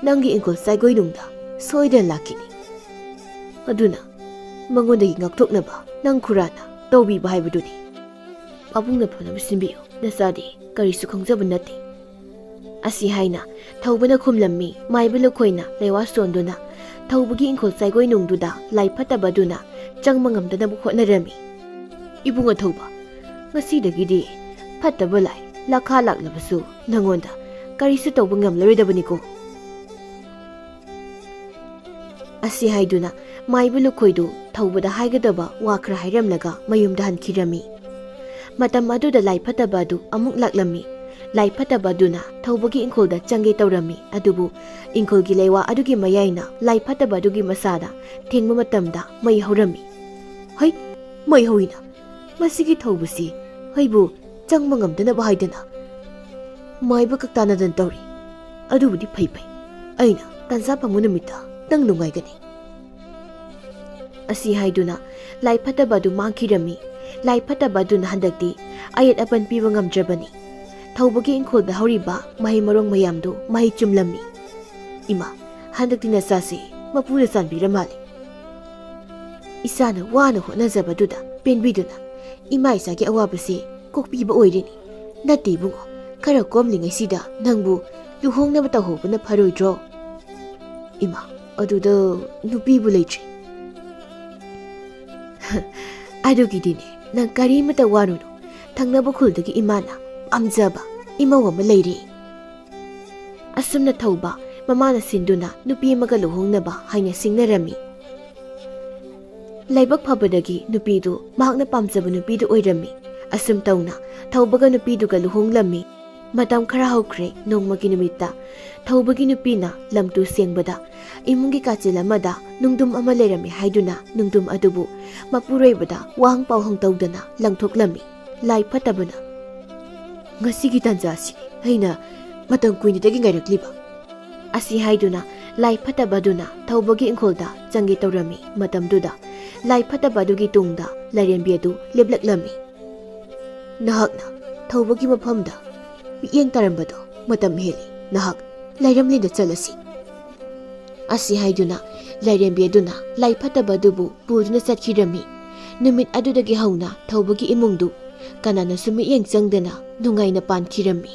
ꯅꯪꯒꯤ ꯏꯪꯈꯣꯜ ꯆꯥꯏꯒꯣꯏꯅꯨꯡꯗ ꯁꯣꯏꯗꯅ ꯂꯥꯛꯈꯤꯅꯤ꯫ ꯑꯗꯨꯅ ꯃꯉꯣꯟꯗꯒꯤ ꯉꯥꯛꯊꯣꯛꯅꯕ ꯅꯪ ꯈꯨꯔꯥꯅ ꯇꯧꯕꯤꯕ ꯍꯥꯏꯕꯗꯨꯅꯤ꯫ ꯄꯥꯕꯨꯡꯅ ꯐꯅꯕ ꯁꯤꯟꯕꯤꯌꯨ, ꯅꯆꯥꯗꯤ ꯀꯔꯤꯁꯨ ꯈꯪꯖꯕ ꯅꯠꯇꯦ" ꯑꯁꯤ ꯍꯥꯏꯅ ꯊꯧꯕꯅ ꯈꯨꯝꯂꯝꯃꯤ꯫ ꯃꯥꯏꯕ ꯂꯨꯈꯣꯏꯅ ꯂꯩꯋꯥ ꯁꯣꯟꯗꯨꯅ ꯊꯧꯕꯒꯤ ꯏꯪꯈꯣꯜ ꯆꯥꯏꯒꯣꯏꯅꯨꯡꯗꯨꯗ ꯂꯥꯏ ꯐꯠꯇꯕ ꯑꯗꯨꯅ ꯆꯪꯕ ꯉꯝꯗꯅꯕ ꯍꯣꯠꯅꯔꯝꯃꯤ꯫ "ꯏꯕꯨꯡ ꯑꯊꯧꯕ, ꯉꯁꯤꯗꯒꯤꯗꯤ ꯐꯠꯇꯕ ꯂꯥꯏ ꯂꯥꯈꯥ ꯂꯥꯛꯂꯕꯁꯨ ꯅꯉꯣꯟꯗ ꯀꯔꯤꯁꯨ ꯇꯧꯕ ꯉꯝꯂꯔꯣꯏꯗꯕꯅꯤꯀꯣ" ꯑꯁꯤ ꯍꯥꯏꯗꯨꯅ ꯃꯥꯏꯕ ꯂꯨꯈꯣꯏꯗꯨ ꯊꯧꯕꯗ ꯍꯥꯏꯒꯗꯕ ꯋꯥ ꯈꯔ ꯍꯥꯏꯔꯝꯂꯒ ꯃꯌꯨꯝꯗ ꯍꯟꯈꯤꯔꯝꯃꯤ꯫ ꯃꯇꯝ ꯑꯗꯨꯗ ꯂꯥꯏ ꯐꯠꯇꯕ ꯑꯗꯨ ꯑꯃꯨꯛ ꯂꯥꯛꯂꯝꯃꯤ꯫ ꯂꯥꯏ ꯐꯠꯇꯕ ꯑꯗꯨꯅ ꯊꯧꯕꯒꯤ ꯏꯪꯈꯣꯜꯗ ꯆꯪꯒꯦ ꯇꯧꯔꯝꯃꯤ, ꯑꯗꯨꯕꯨ ꯏꯪꯈꯣꯜꯒꯤ ꯂꯩꯋꯥ ꯑꯗꯨꯒꯤ ꯃꯌꯥꯏꯅ ꯂꯥꯏ ꯐꯠꯇꯕ ꯑꯗꯨꯒꯤ ꯃꯁꯥꯗ ꯊꯦꯡꯕ ꯃꯇꯝꯗ ꯃꯩ ꯍꯧꯔꯝꯃꯤ꯫ "ꯍꯩ, ꯃꯩ ꯍꯧꯏꯅ! ꯃꯁꯤꯒꯤ ꯊꯧꯕꯁꯤ ꯑꯩꯕꯨ ꯆꯪꯕ ꯉꯝꯗꯅꯕ ꯍꯥꯏꯗꯅ ꯃꯥꯏꯕ ꯀꯛꯇꯥꯅꯗꯅ ꯇꯧꯔꯤ꯫ ꯑꯗꯨꯕꯨꯗꯤ ꯐꯩ ꯐꯩ, ꯑꯩꯅ ꯇꯥꯟꯖꯥ ꯐꯪꯕ ꯅꯨꯃꯤꯠꯇ ꯅꯪ ꯅꯨꯡꯉꯥꯏꯒꯅꯤ" ꯑꯁꯤ ꯍꯥꯏꯗꯨꯅ ꯂꯥꯏ ꯐꯠꯇꯕ ꯑꯗꯨ ꯃꯥꯡꯈꯤꯔꯝꯃꯤ꯫ ꯂꯥꯏ ꯐꯠꯇꯕ ꯑꯗꯨꯅ ꯍꯟꯗꯛꯇꯤ ꯑꯌꯦꯠ ꯑꯄꯟ ꯄꯤꯕ ꯉꯝꯗ꯭ꯔꯕꯅꯤ꯫ ꯊꯧꯕꯒꯤ ꯏꯪꯈꯣꯜꯗ ꯍꯧꯔꯤꯕ ꯃꯍꯩ ꯃꯔꯣꯡ ꯃꯌꯥꯝꯗꯨ ꯃꯍꯩ ꯆꯨꯝꯂꯝꯃꯤ꯫ "ꯏꯃꯥ, ꯍꯟꯗꯛꯇꯤ ꯅꯆꯥꯁꯤ ꯃꯄꯨꯅ ꯆꯥꯟꯕꯤꯔ ꯃꯥꯜꯂꯦ꯫ ꯏꯆꯥꯅ ꯋꯥꯅ ꯍꯣꯠꯅꯖꯕꯗꯨꯗ ꯄꯦꯟꯕꯤꯗꯨꯅ ꯏꯃꯥ ꯏꯆꯥꯒꯤ ꯑꯋꯥꯕꯁꯦ ꯀꯣꯛꯄꯤꯕ ꯑꯣꯏꯔꯤꯅꯤ꯫ ꯅꯠꯇꯦ ꯏꯕꯨꯡꯉꯣ, ꯈꯔ ꯀꯣꯝꯂꯤꯉꯩꯁꯤꯗ ꯅꯪꯕꯨ ꯂꯨꯍꯣꯡꯅꯕ ꯇꯧꯍꯧꯕꯅ ꯐꯔꯣꯏꯗ꯭ꯔꯣ?" "ꯏꯃꯥ, ꯑꯗꯨꯗ ꯅꯨꯄꯤꯕꯨ ꯂꯩꯇ꯭ꯔꯤ꯫" "ꯑꯗꯨꯒꯤꯗꯤꯅꯦ, ꯅꯪ ꯀꯔꯤꯃꯇ ꯋꯥꯔꯨꯅꯨ꯫ ꯊꯪꯅꯕ ꯈꯨꯜꯗꯒꯤ ꯏꯃꯥꯅ ꯄꯥꯝꯖꯕ ꯏꯃꯧ ꯑꯃ ꯂꯩꯔꯦ꯫" ꯑꯁꯨꯝꯅ ꯊꯧꯕ ꯃꯃꯥꯅ ꯁꯤꯟꯗꯨꯅ ꯅꯨꯄꯤ ꯑꯃꯒ ꯂꯨꯍꯣꯡꯅꯕ ꯍꯥꯏꯅ ꯁꯤꯡꯅꯔꯝꯃꯤ꯫ ꯂꯥꯏꯕꯛ ꯐꯕꯗꯒꯤ ꯅꯨꯄꯤꯗꯨ ꯃꯍꯥꯛꯅ ꯄꯥꯝꯖꯕ ꯅꯨꯄꯤꯗꯨ ꯑꯣꯏꯔꯝꯃꯤ꯫ ꯑꯁꯨꯝ ꯇꯧꯅ ꯊꯧꯕꯒ ꯅꯨꯄꯤꯗꯨꯒ ꯂꯨꯍꯣꯡꯂꯝꯃꯤ꯫ ꯃꯇꯝ ꯈꯔ ꯍꯧꯈ꯭ꯔꯦ꯫ ꯅꯣꯡꯃꯒꯤ ꯅꯨꯃꯤꯠꯇ ꯊꯧꯕꯒꯤ ꯅꯨꯄꯤꯅ ꯂꯝꯇꯨ ꯁꯦꯡꯕꯗ ꯏꯃꯨꯡꯒꯤ ꯀꯥꯆꯤꯜ ꯑꯃꯗ ꯅꯨꯡꯗꯨꯝ ꯑꯃ ꯂꯩꯔꯝꯃꯤ ꯍꯥꯏꯗꯨꯅ ꯅꯨꯡꯗꯨꯝ ꯑꯗꯨꯕꯨ ꯃꯄꯨꯔꯣꯏꯕꯗ ꯋꯥꯍꯪ ꯄꯥꯎꯍꯪ ꯇꯧꯗꯅ ꯂꯪꯊꯣꯛꯂꯝꯃꯤ꯫ ꯂꯥꯏ ꯐꯠꯇꯕꯅ, "ꯉꯁꯤꯒꯤ ꯇꯥꯟꯖꯥꯁꯤ ꯑꯩꯅ ꯃꯇꯝ ꯀꯨꯏꯅꯗꯒꯤ ꯉꯥꯏꯔꯛꯂꯤꯕ" ꯑꯁꯤ ꯍꯥꯏꯗꯨꯅ ꯂꯥꯏ ꯐꯠꯇꯕ ꯑꯗꯨꯅ ꯊꯧꯕꯒꯤ ꯏꯪꯈꯣꯜꯗ ꯆꯪꯒꯦ ꯇꯧꯔꯝꯃꯤ꯫ ꯃꯇꯝꯗꯨꯗ ꯂꯥꯏ ꯐꯠꯇꯕ ꯑꯗꯨꯒꯤ ꯇꯨꯡꯗ ꯂꯥꯏꯔꯦꯝꯕꯤ ꯑꯗꯨ ꯂꯦꯞꯂꯛꯂꯝꯃꯤ꯫ "ꯅꯍꯥꯛꯅ ꯊꯧꯕꯒꯤ ꯃꯐꯝꯗ ꯃꯤꯠꯌꯦꯡ ꯇꯥꯔꯝꯕꯗꯣ ꯃꯇꯝ ꯍꯦꯜꯂꯤ꯫ ꯅꯍꯥꯛ ꯂꯥꯏꯔꯝꯂꯦꯟꯗ ꯆꯠꯂꯁꯤ" ꯑꯁꯤ ꯍꯥꯏꯗꯨꯅ ꯂꯥꯏꯔꯦꯝꯕꯤ ꯑꯗꯨꯅ ꯂꯥꯏ ꯐꯠꯇꯕ ꯑꯗꯨꯕꯨ ꯄꯨꯗꯨꯅ ꯆꯠꯈꯤꯔꯝꯃꯤ꯫ ꯅꯨꯃꯤꯠ ꯑꯗꯨꯗꯒꯤ ꯍꯧꯅ ꯊꯧꯕꯒꯤ ꯏꯃꯨꯡꯗꯨ ꯀꯅꯥꯅꯁꯨ ꯃꯤꯠꯌꯦꯡ ꯆꯪꯗꯅ ꯅꯨꯡꯉꯥꯏꯅ ꯄꯥꯟꯈꯤꯔꯝꯃꯤ꯫